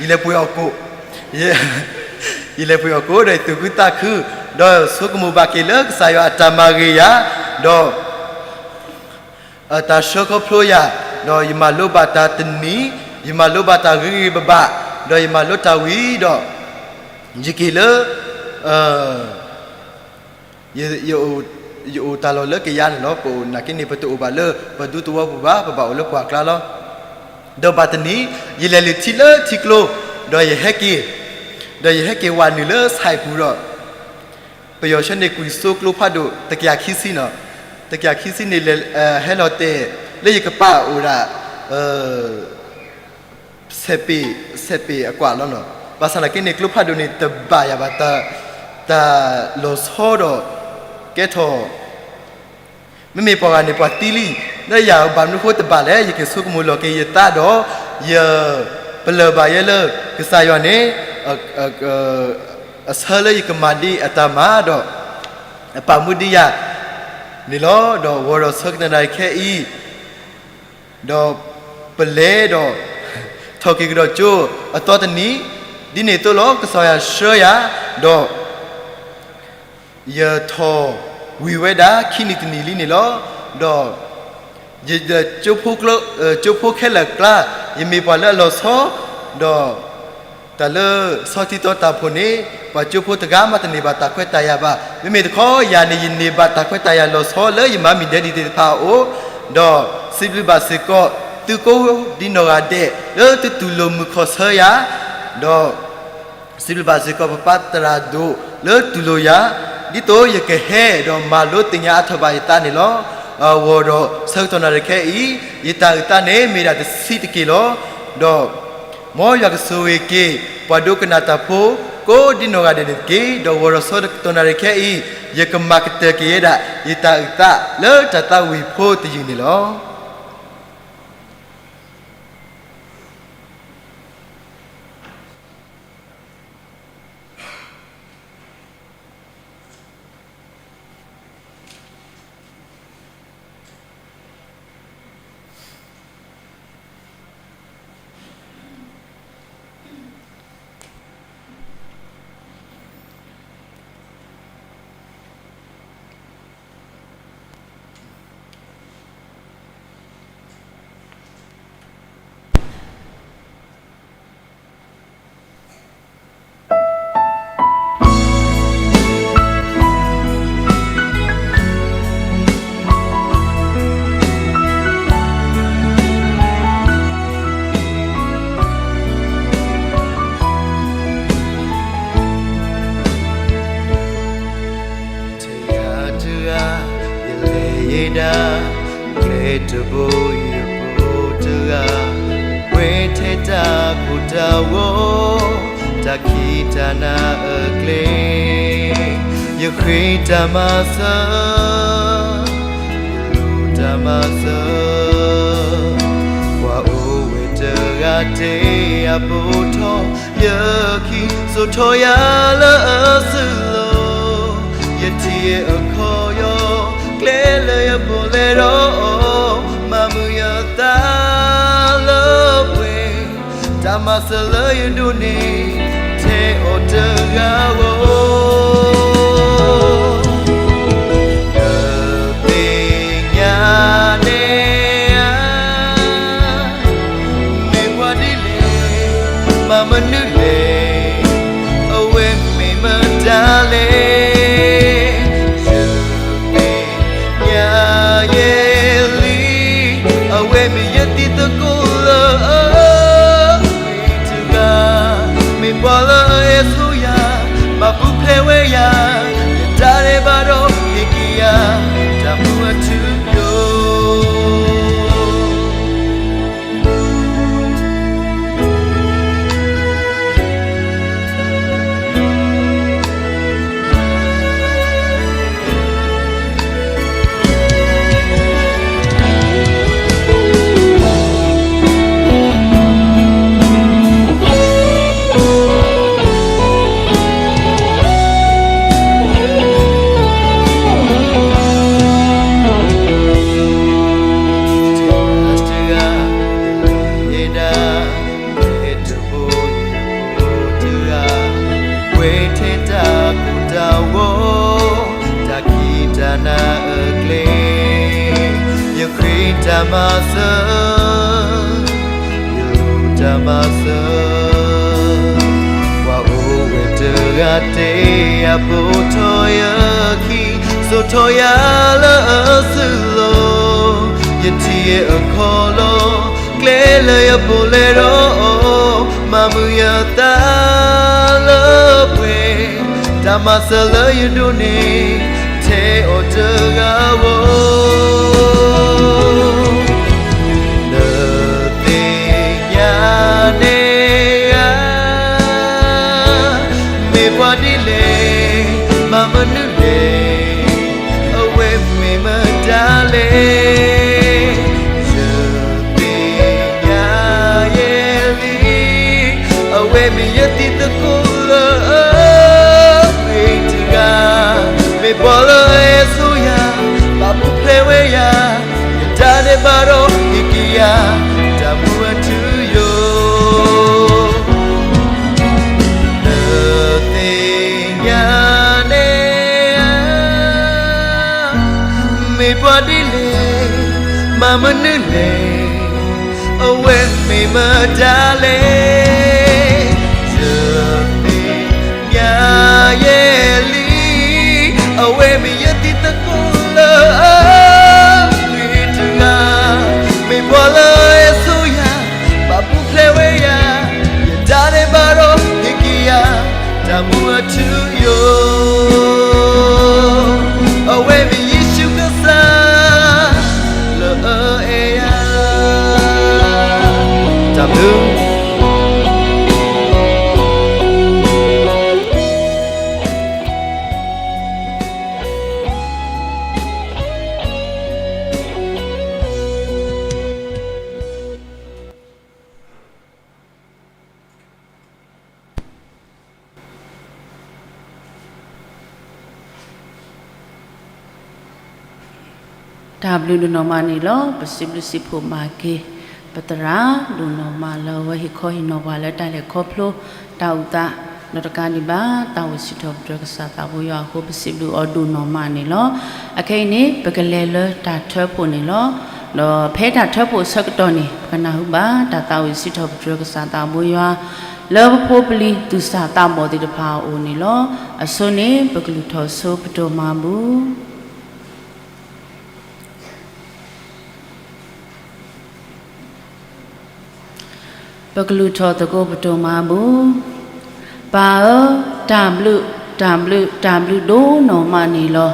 ယလဲၤပှ့ၤအီၣ်ကိၣ်, ယလဲၤပှ့ၤအီၣ်ကိၣ်ဒီးယသူၣ်ခုသးခု, ဒီးဆိကမိၣ်ဘၣ်က့ၤလၢကစၢ်ယွၤအတၢ်မၤဂ့ၤယၤ, ဒီး တၢ်ဆှၢခီဖျိယၤ, ဒီးယမၤလိဘၣ်တၢ်တနံၤ, ယမၤလိဘၣ်တၢ်ဂ့ၤဂ့ၤဘၣ်ဘၣ်, ဒီးယမၤလိတၢ်ဝံၤဒီး ယက့ၤလၢ ယအိၣ်တၢ်လီၢ်လၢကယၤန့ၣ်လီၤ. ပအိၣ်နာ်က့န့ၣ် ပတအိၣ်ဘၣ်လၢပဒူသဝီပူၤဘၣ်, ပဘၣ်အိၣ်လၢပှၢ်ကျါလီၤ. ဒီးဘၣ်တနံၤ ယလဲၤလုၢ်ထံလၢထံကျိ, ဒီးယဟဲက့ၤ, ဒီးယဟဲက့ၤဝးနုာ်လၢဆဲးပူၤဒီး ပယီၤဆၢန့ၣ်ကွံာ်စိကျိဖးဒိၣ်တကယၤခံဆံနီၤ, တကယၤခံဆံန့ၣ် ဟဲလီၤတဲာ်လၢယကပၤအိၣ်ဒၣ် ဆဲးပ့ၤ, ဆဲးပ့ၤအကွာ်လီၤနီၤ. ဘၣ်ဆၣ်သနာ်က့န့ၣ် ကျိဖးဒိၣ်န့ၣ် တဘၣ်ယၤဘၣ် တၢ်လီၤဆီဒီး ကဲထီၣ် မ့မ့ၢ်ပှၤဂၤန့ၣ် ပှၤသံလံ, လၢယၤဘၣ်မနုၤဃိတဘၣ်လဲၣ်. ယက့ၤဆိကမိၣ်လီၤက့ၤယသးဒီး ယပလၢၢ်ဘၣ်ယဲလၢ ကစၢ်ယွၤန့ၣ် အဆၢလၢယကမၤဒ်အတၢ်မၤဒီး အပာ်မူဒံးယၤန့ၣ်လီၤ. ဒီးဝီၤဒီးဆၢကတီၢ်နၣ်ရံၣ်ခဲအံၤ ဒီးပလဲၤဒီး ထီၣ်က့ၤကဒီးကၠိအသီတနံၤ, ဒ်န့ၣ်အသိးလီၤ ကစၢ်ယွၤဆှၢယၤ, ဒီး ယထီၣ်ဝံၤဝဲဒၣ်ခံနံၣ်တနံၣ်လံန့ၣ်လီၤ. ဒီး ယ ကၠိဖိခဲလၢာ်အကျါ ယမ့ၢ်ပှၤလၢအလီၤဆီ, ဒီး တၢ်လၢဆီထံတီတၢ်ဖိးန့ၣ် ပှၤကၠိဖိတဂၤမးတန့ၢ်ဘၣ်တၢ်ခွဲးတၢ်ယာ်ဘၣ်. မ့မ့ၢ်တခီ ယၤန့ၣ် ယန့ၢ်ဘၣ်တၢ်ခွဲးတၢ်ယာ်လီၤဆီလၢယမၤမံၤဒဲးဒံးသ့ၣ်တဖၣ်အအိၣ်, ဒီးစံးဘျုးဘၣ်စ့ၢ်ကီး သုးကိးဒ်နီၢ်ဂၤဒဲး လၢသုတူၢ်လိာ်မုာ်ခီၣ်ဆၢယၤ, ဒီး စံးဘျုးဘၣ်စ့ၢ်ကီး ပပၢ်သရၣ်ဒိၣ်လၢတူၢ်လိာ်ယၤ, ဒ်သိးယကဟဲဒီးမၤလိသ့ၣ်ညါအါထီၣ်ဘၣ်ယသးန့ၣ်လီၤ. အဝီၤဒီးဆၢကတီၢ်နၣ်ရံၣ်ခဲအံၤ ယတၢ်အုၣ်သးန့ၣ်မ့ၢ်ဒၣ်တဆံးတက့ၢ်လီၤ. ဒီး မ်ယွၤကဆိၣ်ဂ့ၤက့ၤ ပှၤဒိကနၣ်တၢ်ဖိ ကိးဒ်နီၢ်ဂၤဒဲးန့ၣ်တက့ၢ်. ဒီးဝီၤဒီးဆၢကတီၢ်နၣ်ရံၣ်ခဲအံၤ ယကမၤကတၢၢ်က့ၤဝဲဒၣ် ယတၢ်အုၣ်သးလၢတၢ်သးဝံၣ်ဖိတယုၢ်န့ၣ်လီၤ.ထဲယၤတဂၤ ယလဲၤယဲဒၣ် ကျဲတဘိယူၢ်ဖိတဂၤ ပှဲၤထဲတၢ်ကိၢ်တၢ်ဂီၤ တၢ်ခံးတၢ်နၤအကျဲ ယဃ့တၢ်မၤစၢၤ ယလူၤတၢ်မၤစၢၤ ပှၤအိၣ်ဝဲတဂၤတဲအဘိထီၣ် ယခံ စိာ်ထီၣ်ယၤလၢအစုလိၤ ယထံၣ်အခီၣ်ယီၤ ကျဲလၢယပီၣ်လဲၣ်ဒီးအီၤ မၤမုာ်ယသးလၢပှဲၤ တၢ်မၤစၢၤလၢယဒိးန့ၢ် ထဲအီၤတဂၤဧိၤ နသ့ၣ်ညါန့ၣ်ဧါ မ့ၢ်ပှၤဒ်လဲၣ် မၤမနုၤလဲၣ် အဝဲမ့ၢ်မတၤလဲၣ် ယသ့ၣ်ညါယဲလံ အဝဲမ့ၢ်ယသံသကိးလၢအဂ့ၤ တဂၤ မ့ၢ်ပှၤလၢအအဲၣ်ဆိယၤ ဘၣ်ပူၤဖျဲးဝဲယၤ ယတၢ်ဒဲးဘးဒီးဟ့ၣ်က့ၤယၤ တၢ်မူအထူအယိာ် နၤအကျဲ, ယဃ့တၢ်မၤစၢၤ, ယတၢ်မၤစၢၤ, ပှၤအိၣ်ဝဲတဂၤတဲ အပိာ်ထီၣ်ယခံ, စိာ်ထီၣ်ယၤလၢအစုလိၤ, ယထံၣ်ယအခီၣ်လီၤ, ကျဲလၢယပိာ်လဲၤဒီးအီၤ, မၤမုာ်ယသးလၢပှဲၤ, တၢ်မၤစၢၤလၢယဒိးန့ၢ် ထဲအီၤတဂၤဧိၤ, နသ့ၣ်ညါန့ၢ်ဧါ, မ့ၢ်ပှၤဒ်လဲၣ်, မၤမနုၤလဲၣ်, အဝဲမ့ၢ်မတၤလဲၣ်, ယသ့ၣ်ညါယဲလံ, အဝဲမ့ၢ်ယတံၤသကိးလၢအဂ့ၤတဂၤ, မ့ၢ်ပှၤလၢအအဲၣ်ဆိယၤ, ဘၣ်ပူၤဖျဲးဝဲယၤ, ယတၢ်ဒဲးဘးဒီးဟ့ၣ်က့ၤယၤ, တၢ်မူအထူအယိာ် နသ့ၣ်ညါန့ၢ်ဧါ, မ့ၢ်ပှၤဒ်လဲၣ်, မၤမနုၤလဲၣ်, အဝဲမ့ၢ်မတၤလဲၣ်, ယသ့ၣ်ညါယဲလံ, အဝဲမ့ၢ်ယတံၤသကိးလၢအဂ့ၤတဂၤ, မ့ၢ်ပှၤလၢအအဲၣ်ဆိယၤ, ဘၣ်ပူၤဖျဲးဝဲယၤ, ယတၢ်ဒဲးဘးဒီးဟ့ၣ်က့ၤယၤ, တၢ်မူအထူအယိာ်, အဝဲမ့ၢ်ယ့ၣ်ၡူးကစၢ်လၢအအဲၣ်ယၤ, တၢ်ဘျုး တၢ်ဘျုးဒိၣ်နီၢ်မးန့ၣ်လီၤ. ပစံးဘျုးစံးဖှိၣ်မၤက့ၤ ပသရၣ်ဒိၣ်နီၢ်မးလၢအဝဲဟ့ၣ်ခီဟ့ၣ်နီၤပှၤလၢတၢ်လဲၤခီဖျိတၢ်အိၣ်သး, ဒီးတကးဒံးဘၣ် သးဝံၣ်စံးထီၣ်ပတြၢၤကစၢ်သးဘိယွၤအဃိ ပစံးဘျုးအီၤဒိၣ်နီၢ်မးန့ၣ်လီၤ. အခဲအံၤန့ၣ် ပကလဲၤလၢတၢ်ထၢဖှိၣ်န့ၣ်လီၤ. ဒီးဖဲတၢ်ထၢဖှိၣ်ဆၢကတီၢ်န့ၣ် ပကနၢ်ဟူဘၣ်တၢ်သးဝံၣ်စံးထီၣ်ပတြၢၤကစၢ်သးဘိယွၤ လၢပဖိပလံၤသူၣ်စၢ်သးဘီၣ်သ့ၣ်တဖၣ်အအိၣ်န့ၣ်လီၤ. အဆိန့ၣ် ပကလုၢ်ထီၣ်ဆိပတိၢ်မၤဘူၣ် ပကလုၢ်ထီၣ်သကိးပတိၢ်မၤဘူၣ်. ပၢ်ဧၢ, တၢ်ဘျုး, တၢ်ဘျုး, တၢ်ဘျုးဒိၣ်နီၢ်မးန့ၣ်လီၤ.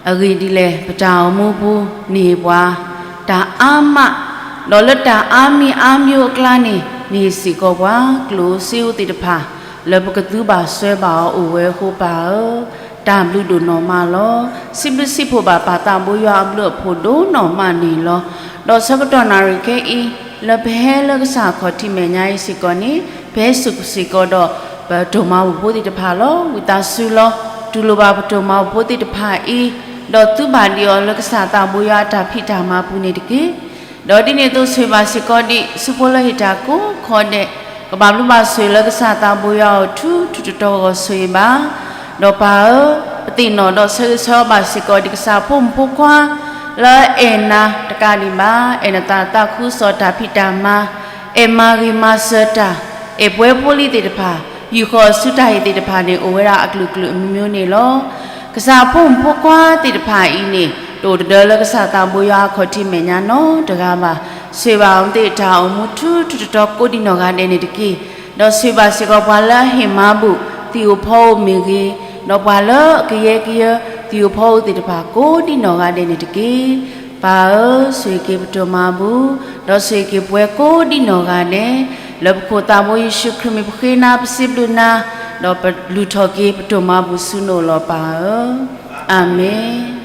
အဂ့ၢ်ဒ်လဲၣ်, ပတၢ်အိၣ်မူပူၤန့ၣ်ပှၤ တၢ်အါမး, ဒီးလၢတၢ်အါမံၤအါမံၤအကျါန့ၣ် န့ၣ်စ့ၢ်ကီးပှၤကျိၣ်စ့ဧိၤသ့ၣ်တဖၣ် လၢပကသုဘၣ်စွဲဘၣ်အီၤအိၣ်ဝဲအဃိ ပၢ်ဧၢ, တၢ်ဘျုးဒိၣ်နီၢ်မးလီၤ. စံးဘျုးစံးဖှိၣ်ဘၣ်ပၢ်သးဘိယွၤအဘျုးအဖှိၣ်ဒိၣ်နီၢ်မးန့ၣ်လီၤ. ဒီးဆၢကတီၢ်နၣ်ရံၣ်ခဲအံၤ လၢပဟဲလၢကစၢ်အခီၣ်ထံးမဲာ်ညါအံၤစ့ၢ်ကီးန့ၣ် ပဟဲစူၢ်က့ၤစ့ၢ်ကီးဒီး ပတိၢ်မၤဘူၣ်ဖိသ့ၣ်တဖၣ်လီၤ. ဝံသးစူၤလီၤ တူၢ်လိာ်ဘၣ်ပတိၢ်မၤဘူၣ်ဖိသ့ၣ်တဖၣ်အံၤ, ဒီးသုဘၣ်ဒံးအီၤလၢကစၢ်သးဘိယွၤအတၢ်ဖံးတၢ်မၤပူၤန့ၣ်တက့ၢ်. ဒီးဒ်န့ၣ်အသိးဆိၣ်ဂ့ၤဘၣ်စ့ၢ်ကီးဒံး ဆူဖိလၢဟ့ၣ်တၢ်ကိးခီဒဲး, ကဘၣ်ဘျုးဘၣ်ဆိၣ်ဂ့ၤလၢကစၢ်သးဘိယွၤအအိၣ်ထူထူတီတီဂီၤဂီၤဆိၣ်ဂ့ၤဘၣ်. ဒီးပၢ်ဧၢ, ပသ့ၣ်နီၣ်ဒီးဆၢဂ့ၤဆၢဝါဘၣ်စ့ၢ်ကီးဒံးကစၢ်ဖိမုၣ်ဖိခွါ လၢအဲၣ်နၤတကးဒံးဘၣ်, အဲၣ်နသးသးခုကစီၣ်တၢ်ဖံးတၢ်မၤ, အဲၣ်မၤဂ့ၤမၤစၢၤတၢ်, အဲၣ်ပှဲၤဖိလံၤသ့ၣ်တဖၣ်, ဟံၣ်ဃီဆူတၢ်ဟ့ၣ်သ့ၣ်တဖၣ်န့ၣ် အိၣ်ဝဲဒၣ်အကလုာ်ကလုာ်အမျိုးမျိုးန့ၣ်လီၤ. ကစၢ်ဖိမုၣ်ဖိခွါသ့ၣ်တဖၣ်အံၤန့ၣ် တအိၣ်တဒၢလၢကစၢ်သးဘိယွၤအခီၣ်ထံးမဲာ်ညါနီတဂၤဘၣ်. ဆိၣ်ဂ့ၤဘၣ်အဝဲသ့ၣ်တၢ်အိၣ်မူထူထူတီတီကိးဒံနီၢ်ဂၤဒဲးန့ၣ်တက့ၢ်. ဒီးဆိၣ်ဂ့ၤဘၣ်စ့ၢ်ကီးပှၤလၢအဟ့ၣ်မၤဘူၣ်သံၣ်ဧိၤဖီဧိၤမ့ၢ်ဂ့ၤ, ဒီးပှၤလၢအကယဲကယၢသံၣ်ဧိၤဖီဧိၤသ့ၣ်တဖၣ်ကိးဒံနီၢ်ဂၤဒဲးန့ၣ်တက့ၢ်. ပၢ်ဧၢ, ဆိၣ်ဂ့ၤက့ၤပတိၢ်မၤဘူၣ်, ဒီးဆိၣ်ဂ့ၤက့ၤပဝဲကိးဒံနီၢ်ဂၤဒဲး, လၢပခိၣ်သးဘိယ့ၣ်ၡူးခရံာ်မံၤပဃ့နၤပစံးဘျုးနၤ, ဒီးပလုၢ်ထီၣ်က့ၤပတိၢ်မၤဘူၣ်ဆူနအိၣ်လီၤပၢ်ဧၢ. အၤမ့ၣ်.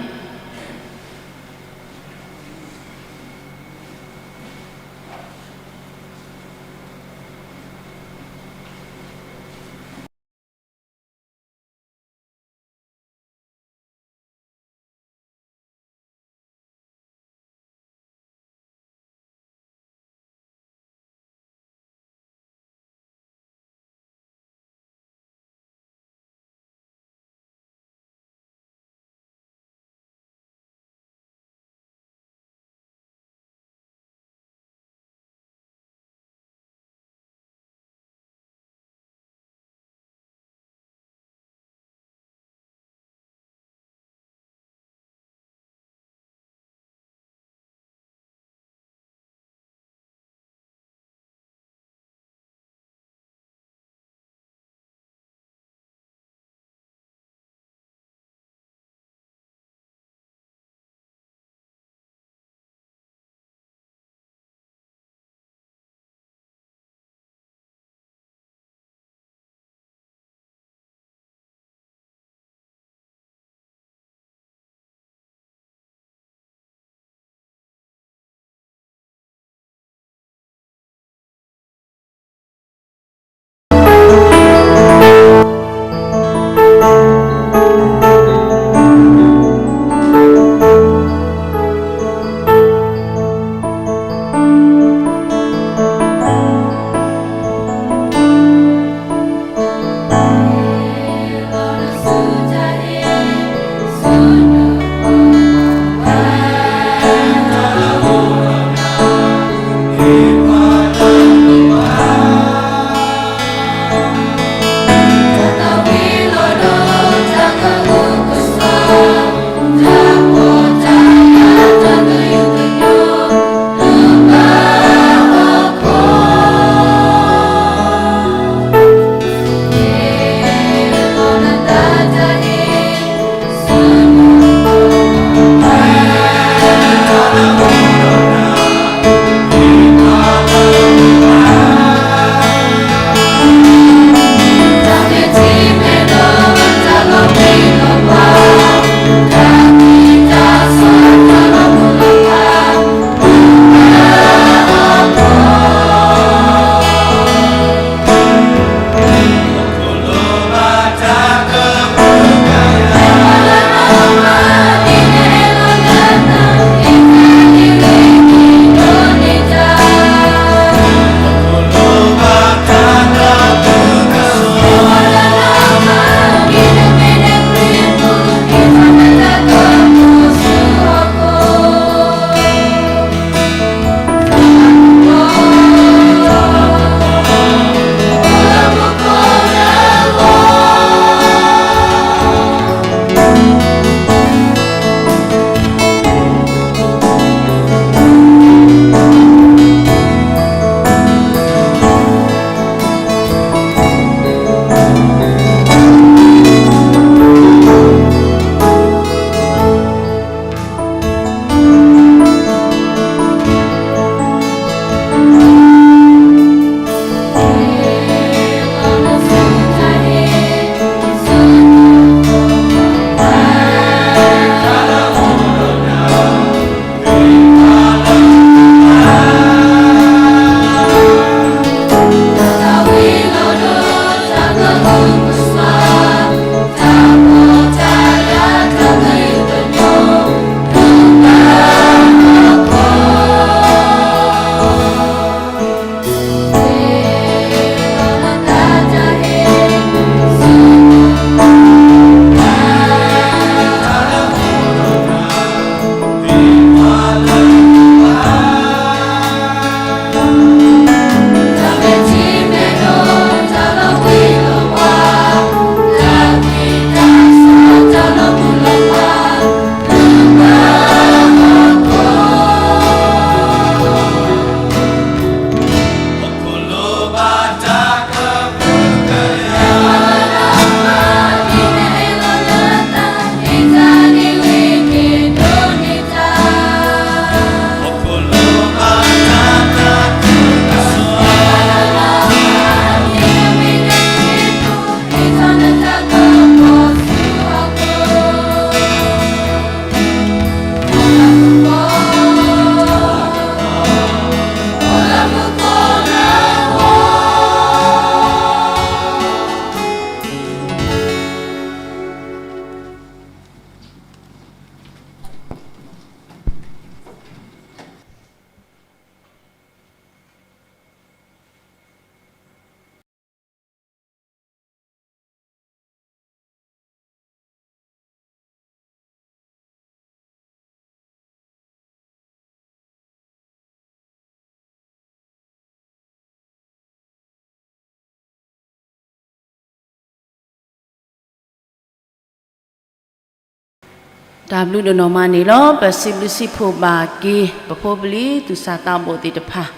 တၢ်ဘျုးဒိၣ်နီၢ်မးန့ၣ်လီၤ. ပစံးဘျုးစံးဖှိၣ်ဘၣ်က့ၤ ပဖိပလံၤသူၣ်စၢ်သးဘီၣ်သ့ၣ်တဖၣ်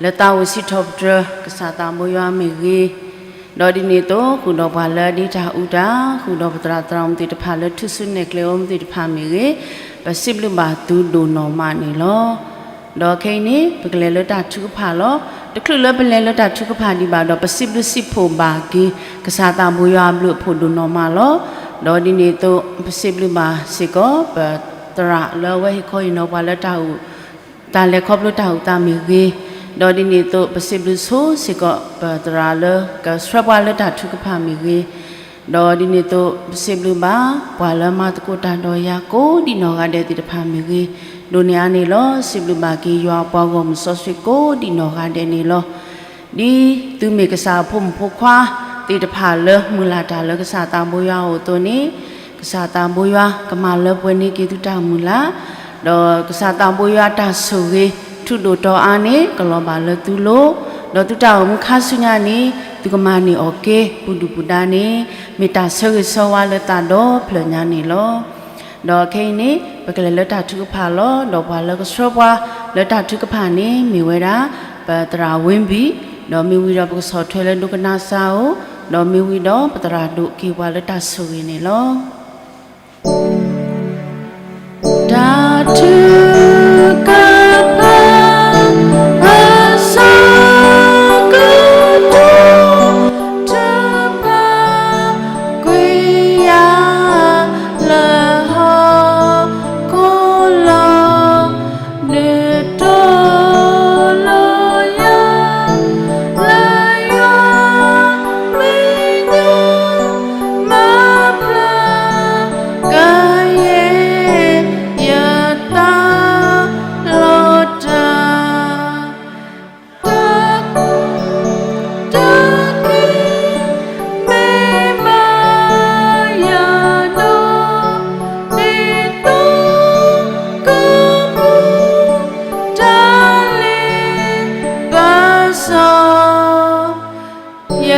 လၢသးအိၣ်စံးထီၣ်ပတြၢၤ ကစၢ်သးဘိယွၤမ့ၢ်ဂ့ၤ, ဒီးဒ်န့ၣ်အသိး ဃုာ်ဒီးပှၤလၢအဒ့တၢ်အူတၢ်, ဃုာ်ဒီးပသရၣ်သရၣ်မုၣ်သ့ၣ်တဖၣ်လၢထူၣ်စုနဲၣ်ကျဲအိၣ်မူသ့ၣ်တဖၣ်မ့ၢ်ဂ့ၤ, ပစံးဘျုးဘၣ်သုဒိၣ်နီၢ်မးန့ၣ်လီၤ. ဒီးခဲအံၤန့ၣ် ပကလဲၤလၢတၢ်ထုကဖၣ်လီၤ. တချုးလၢပလဲၤလၢတၢ်ထုကဖၣ်ဒံးဘၣ်ဒီး ပစံးဘျုးစံးဖှိၣ်ဘၣ်က့ၤ ကစၢ်သးဘိယွၤအဘျုးအဖှိၣ်ဒိၣ်နီၢ်မးလီၤ. ဒီးဒ်န့ၣ်အသိး ပစံးဘျုးဘၣ်စ့ၢ်ကီး ပသရၣ်လၢအဝဲဟ့ၣ်ခီဟ့ၣ်နီၤပှၤလၢတၢ်အူ တၢ်လဲၤခီဖျိတၢ်အူသးမ့ၢ်ဂ့ၤ, ဒီးဒ်န့ၣ်အသိး ပစံးဘျုးဆိစ့ၢ်ကီး ပသရၣ်လၢကဆှၢပှၤလၢတၢ်ထုကဖၣ်မ့ၢ်ဂ့ၤ, ဒီးဒ်န့ၣ်အသိး ပစံးဘျုးဘၣ် ပှၤလၢမၤသကိးတၢ်ဒီးယၤကိးဒံးနီၢ်ဂၤဒဲးသ့ၣ်တဖၣ်မ့ၢ်ဂ့ၤ, ဒိၣ်န့ၢ်အါန့ၣ်လီၤ. စံးဘျုးဘၣ်က့ၤယွၤအပှၤဂီၢ်မုၢ်စီဆှံကိးဒံးနီၢ်ဂၤဒဲးန့ၣ်လီၤ. ဒ်သုမ့ၢ်ကစၢ်အဖိမုၣ်ဖိခွါသ့ၣ်တဖၣ်လၢမုၢ်လၢ်တၢ်လၢကစၢ်သးဘိယွၤအအိၣ်အသိးန့ၣ်, ကစၢ်သးဘိယွၤကမၤလၢပှဲၤန့ၢ်က့ၤသုတၢ်မုၢ်လၢ်, ဒီးကစၢ်သးဘိယွၤတၢ်ဆိၣ်ဂ့ၤ ထူးဒိၣ်တီၤအါန့ၣ် ကလီၤဘၣ်လၢသုလိၤ, ဒီးသုတၢ်အိၣ်မူခါဆူညါန့ၣ် သုကမၤန့ၢ်အီၣ်က့ၤ ပူၤဒုၣ်ပူၤဒါန့ၣ် မ့ၢ်တၢ်ဆၢဂ့ၤဆၢဝါလၢသးဒီဖျၢၣ်ညါန့ၣ်လီၤ. ဒီးခဲအံၤန့ၣ် ပကလဲၤလၢတၢ်ထုကဖၣ်လီၤ. ဒီးပှၤလၢကဆှၢပှၤလၢတၢ်ထုကဖၣ်န့ၣ် မ့ၢ်ဝဲဒၣ် ပသရၣ်ဝ့ဘံၣ်, ဒီးမ့ၢ်ဝံၤဒီးပကဆီၣ်ထွဲလၢဒိကနၣ်စၢ်ဧိၤ, ဒီးမ့ၢ်ဝံၤဒီးပသရၣ်ဒိၣ်က့ၤပှၤလၢတၢ်ဆိၣ်ဂ့ၤန့ၣ်လီၤ. တၢ်ထုကဖၣ် အဆၢကတီၢ် တဖၣ် ကွံာ်ယၤလၢဟီၣ်ခိၣ်လီၤ, ဒုးတိၢ်လီၤယၤ လၢယွၤမံၤညီ မၤဘျါ ကယဲၢ်ယသးလီၤတၢ်, တၢ် တၢ်ခံ မ့ၢ်ဘၣ်ယၤဒီး ဒ်သိးကပူၤ တၢ်လ့ပစီ ယ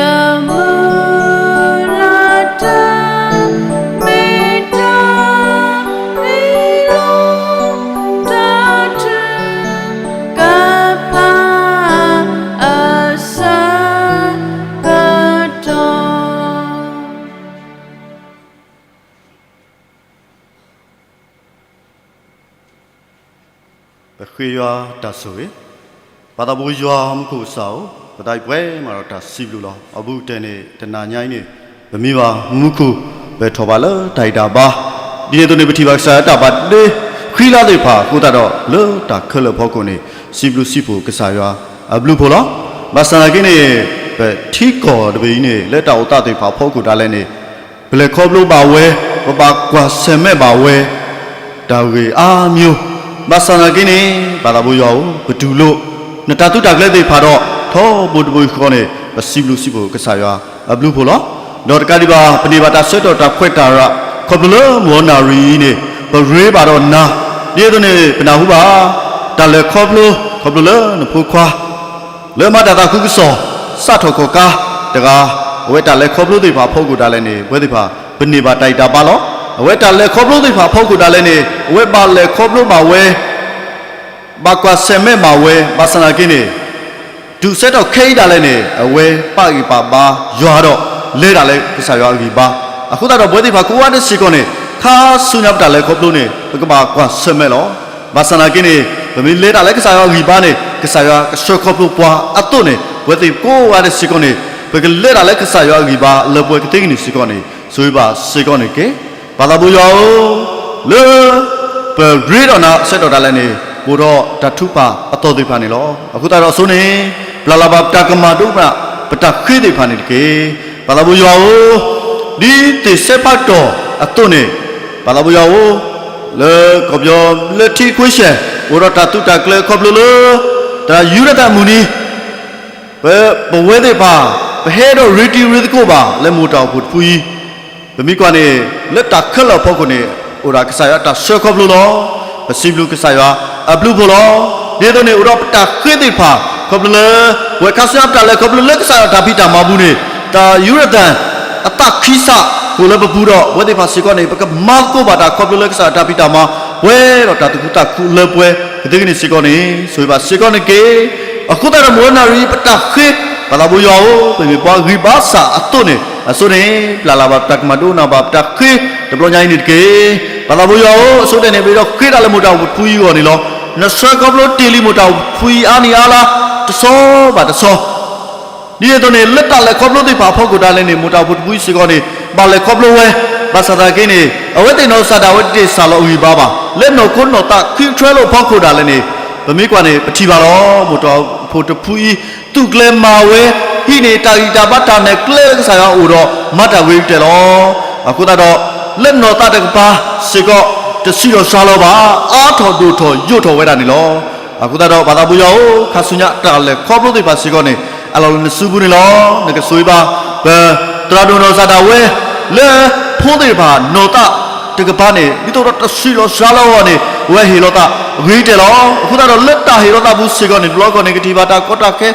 မုၢ်လၢ်တၢ် မ့ၢ်တၢ်မံလီၤ တၢ်ထုကဖၣ် အဆၢကတီၢ် ပဃ့ယွၤတၢ်ဆိၣ်ဂ့ၤ, ပၢ်သးဘိယွၤမူခိၣ်ကစၢ်ဧၢ, ပသးအံၤပှဲၤမးဒီးတၢ်စံးဘျုးလီၤ. အဘူးကတၢၢ်န့ၣ် တနၤညါအံၤန့ၣ် ပမံဘၣ်မူခိၣ် ပထီၣ်ဘၣ်လၢတၢ်ဂံၢ်တၢ်ဘါ, ဒ်န့ၣ်အသိးန့ၣ် ပထံၣ်ဘၣ်ကစၢ်ယွၤတၢ်ဘၣ်တ့ ဃံလၤသ့ၣ်တဖၣ်အဃိသတးဒီး လၢတၢ်ခဲလၢာ်အဖီခိၣ်န့ၣ် စံးဘျုးစံးဖှိၣ်ကစၢ်ယွၤအဘျုးအဖှိၣ်လီၤ. ဘၣ်ဆၣ်သနာ်က့န့ၣ် ပထံကီၢ်တဘ့ၣ်အံၤန့ၣ် လၢတၢ်အိၣ်သးသ့ၣ်တဖၣ်အဖီခိၣ်ဒၣ်လဲာ်န့ၣ် ပလဲၤခီဖျိဘၣ်ဝဲ, ပဘၣ်ကွၢ်ဆၢၣ်မဲာ်ဘၣ်ဝဲ တၢ်ဂ့ၢ်အါမံၤ, ဘၣ်ဆၣ်သနာ်က့န့ၣ် ပၢ်သးဘိယွၤဧၢ, ပတူၢ်လိာ် နတၢ်သုးတၢ်ကျဲၤသ့ၣ်တဖၣ်ဒီး ထီဘိတဘိယူၢ်ဃီန့ၣ် ပစံးဘျုးစံးဖှိၣ်ကစၢ်ယွၤအဘျုးအဖှိၣ်လီၤ. ဒီးတကးဒံးဘၣ် ပန့ၢ်ဘၣ်တၢ်ဆၢကတီၢ်တၢ်ခွဲးတၢ်ယာ် ခီဖျိလၢမုၢ်နၤရံၣ်အံၤန့ၣ် ပရ့ဘၣ်ဒီးနၤ, ဒ်သိးန့ၣ် ပနၢ်ဟူဘၣ် တၢ်လဲၤခီဖျိ ခီဖျိလၢနဖိခွါ လၢမၤတၢ်သးခုကစီၣ် စးထီၣ်ခီၣ်ခါတဂၤ, အဝဲတၢ်လဲၤခီဖျိသ့ၣ်တဖၣ်အဖီခိၣ်ဒၣ်လဲာ်န့ၣ် ပဝဲသ့ၣ်တဖၣ် ပန့ၢ်ဘၣ်တၢ်ဂံၢ်တၢ်ဘါလီၤ. အဝဲတၢ်လဲၤခီဖျိသ့ၣ်တဖၣ်အဖီခိၣ်ဒၣ်လဲာ်န့ၣ် အဝဲဘၣ်လဲၤခီဖျိဘၣ်ဝဲ, ဘၣ်ကွၢ်ဆၢၣ်မဲာ်ဘၣ်ဝဲ, ဘၣ်ဆၣ်သနာ်က့န့ၣ် တုၤဆၢကတီၢ်ခဲအံၤဒၣ်လဲာ်န့ၣ် အဝဲပာ်ဂံၢ်ပာ်ဘါယွၤဒီး လဲၤဒၣ်လၢကစၢ်ယွၤအဂံၢ်ဘါ, အဃိသတးဒီးပဝဲသ့ၣ်တဖၣ်ကိးဂၤဒဲးစ့ၢ်ကီးန့ၣ် ခါဆူညါပတၢ်လဲၤခီဖျိန့ၣ် ပကဘၣ်ကွၢ်ဆၢၣ်မဲာ်လီၤ. ဘၣ်ဆၣ်သနာ်က့န့ၣ် ပမ့ၢ်လဲၤဒၣ်လၢကစၢ်ယွၤအဂံၢ်ဘါန့ၣ် ကစၢ်ယွၤကဆှၢခီဖျိပှၤအသိးန့ၣ် ပဝဲသ့ၣ်ကိးဂၤဒဲးစ့ၢ်ကီးန့ၣ် ပကလဲၤဒၣ်လၢကစၢ်ယွၤအဂံၢ်ဘါလၢပှဲၤကသ့ကန့ၣ်စ့ၢ်ကီးန့ၣ် ဆိၣ်ဂ့ၤဘၣ်စ့ၢ်ကီးန့ၣ်တက့ၢ်. ပၢ်သးဘိယွၤဧၢ, လၢ ပရ့ဒီးနၤဆၢကတီၢ်ဒၣ်လဲာ်န့ၣ် အိၣ်ဒီးတၢ်ထုကဖၣ်အသီၣ်သ့ၣ်တဖၣ်န့ၣ်လီၤ. အဃိသတးဒီးအဆိန့ၣ် ပျၢ်လီၤဘၣ်ပတၢ်ကမၣ်ဒိကနၣ် ပတၢ်ဃ့သ့ၣ်တဖၣ်န့ၣ်တက့ၢ်. ပၢ်သးဘိယွၤဧၢ, ဒ်သ့ၣ်စဲးဖးတီၢ်အသိးန့ၣ် ပၢ်သးဘိယွၤဧၢ, လၢကီၢ်ပယီၤလၢထံခွ့ၡဲၣ် အိၣ်ဒီးတၢ်သုးတၢ်ကျဲၤခီဖျိလၢ တၢ်ယူဒၤတၢ်မုၢ်နံၤ ပ ပဝဲသ့ၣ်တဖၣ် ပဟဲဒီးရ့တံၤရ့သကိးဘၣ် လၢမိၢ်တၢ်အိၣ်ဖှိၣ်တဖုအံၤ, ပမ့ၢ်ကွၢ်န့ၣ် လၢတၢ်ခဲလၢာ်အဖီခိၣ်န့ၣ် အိၣ်ဒၣ်ကစၢ်ယွၤတၢ်ဆှၢခီဖျိလီၤ. ပစံးဘျုးကစၢ်ယွၤအဘျုးအဖှိၣ်လီၤ. ဒ်သိးန့ၣ် အိၣ်ဒီးပတၢ်ဃ့သ့ၣ်တဖၣ် ခီဖျိလၢ ပဝဲခါဆူညါပတၢ်လဲၤခီဖျိလၢကစၢ်ယွၤတၢ်ဖံးတၢ်မၤပူၤန့ၣ် တၢ်ယူဒၤတၢ် အသးခံစး အိၣ်လၢပပူၤဒီး အဝဲသ့ၣ်တဖၣ်စ့ၢ်ကီးန့ၣ် ပကမၤသကိးဘၣ်တၢ်ခီဖျိလၢကစၢ်ယွၤတၢ်ဖံးတၢ်မၤ ပှဲၤဒီးတၢ်သူၣ်ခုသးခုလၢပှဲၤ ကသ့ကန့ၣ်စ့ၢ်ကီးန့ၣ် ဆိၣ်ဂ့ၤဘၣ်စ့ၢ်ကီးန့ၣ်တက့ၢ်. အဃိသတးဒီး မုၢ်နၤရံၤပတၢ်ဃ့ ပၢ်သးဘိယွၤဧၢ, ပမ့ၢ်ပှၤဂံၢ်ဘါစၢ်အသိးန့ၣ် အဆိန့ၣ် ပျၢ်လၢ်ဘၣ်ပတၢ်ကမၣ်ဒိကနၣ်ဘၣ်ပတၢ်ဃ့ တဘျီညါအံၤန့ၣ်တက့ၢ်. ပၢ်သးဘိယွၤဧၢ, အဆိကတၢၢ်န့ၣ် ပအဲၣ်ဒိးဃ့တၢ်လၢမိၢ်တၢ်အိၣ်ဖှိၣ်တဖုအံၤအဂီၢ်န့ၣ်လီၤ. နဆှၢခီဖျိတ့ၢ်လံမိၢ်တၢ်အိၣ်ဖှိၣ်အံၤအါနံၤအါလါ တဆီဘၣ်တဆီ ဒ်န့ၣ်အသိးန့ၣ် လၢတၢ်လဲၤခီဖျိသ့ၣ်တဖၣ်အဖီခိၣ်ဒၣ်လဲာ်န့ၣ် မိၢ်တၢ်အိၣ်ဖှိၣ်တဖုအံၤစ့ၢ်ကီးန့ၣ် ဘၣ်လဲၤခီဖျိဝဲ, ဘၣ်ဆၣ်သနာ်က့န့ၣ် အဝဲသ့ၣ်နီၢ်ကစၢ်ဒၣ်ဝဲတစးလီၤအဂံၢ်ဘါဘၣ်. လၢနီၢ်ခိနီၢ်သးခံထွဲလိာ်အဖီခိၣ်ဒၣ်လဲာ်န့ၣ် ပမ့ၢ်ကွၢ်န့ၣ် ပထံၣ်ဘၣ်လီၤ. မိၢ်တၢ်အိၣ်ဖှိၣ်တဖုအံၤ သူၣ်ကျဲၤမၤဝဲ ဟံးန့ၢ်တၢ်ဂံၢ်တၢ်ဘါတၢ်နဲၣ်ကျဲလၢကစၢ်ယွၤအအိၣ်ဒီး မၤတၢ်ဂ့ၤကတၢၢ်လီၤ. အဃိသတးဒီး လၢနီၢ်သးတကပၤစ့ၢ်ကီး တဆံးဒီးစှၤလီၤဘၣ်, အါထီၣ်ဒိၣ်ထီၣ်ယိာ်ထီၣ်ဝဲဒၣ်န့ၣ်လီၤ. အဃိသတးဒီး ပၢ်သးဘိယွၤဧၢ, ခါဆူညါတၢ်လဲၤခီဖျိသ့ၣ်တဖၣ်စ့ၢ်ကီးန့ၣ် အလီၢ်လၢနစုပူၤန့ၣ်လီၤ. နကဆိၣ်ဂ့ၤဘၣ် ပသရၣ်ဒိၣ်နီၢ်ကစၢ်ဒၣ်ဝဲ လၢဖိသ့ၣ်တဖၣ်နီၢ်သးတကပၤန့ၣ် ဒ်သိးဒီးတဆံးလီၤစှၤလီၤအဂီၢ်န့ၣ် အဝဲဟ့ၣ်လီၤသးဂ့ၤကတၢၢ်လီၤ. အဃိသတးဒီး လၢတၢ်ဟ့ၣ်လီၤသးပူၤစ့ၢ်ကီးန့ၣ် တဘျီဂီၢ်န့ၣ် ကထံၣ်ဘၣ်တၢ်ကီတၢ်ခဲ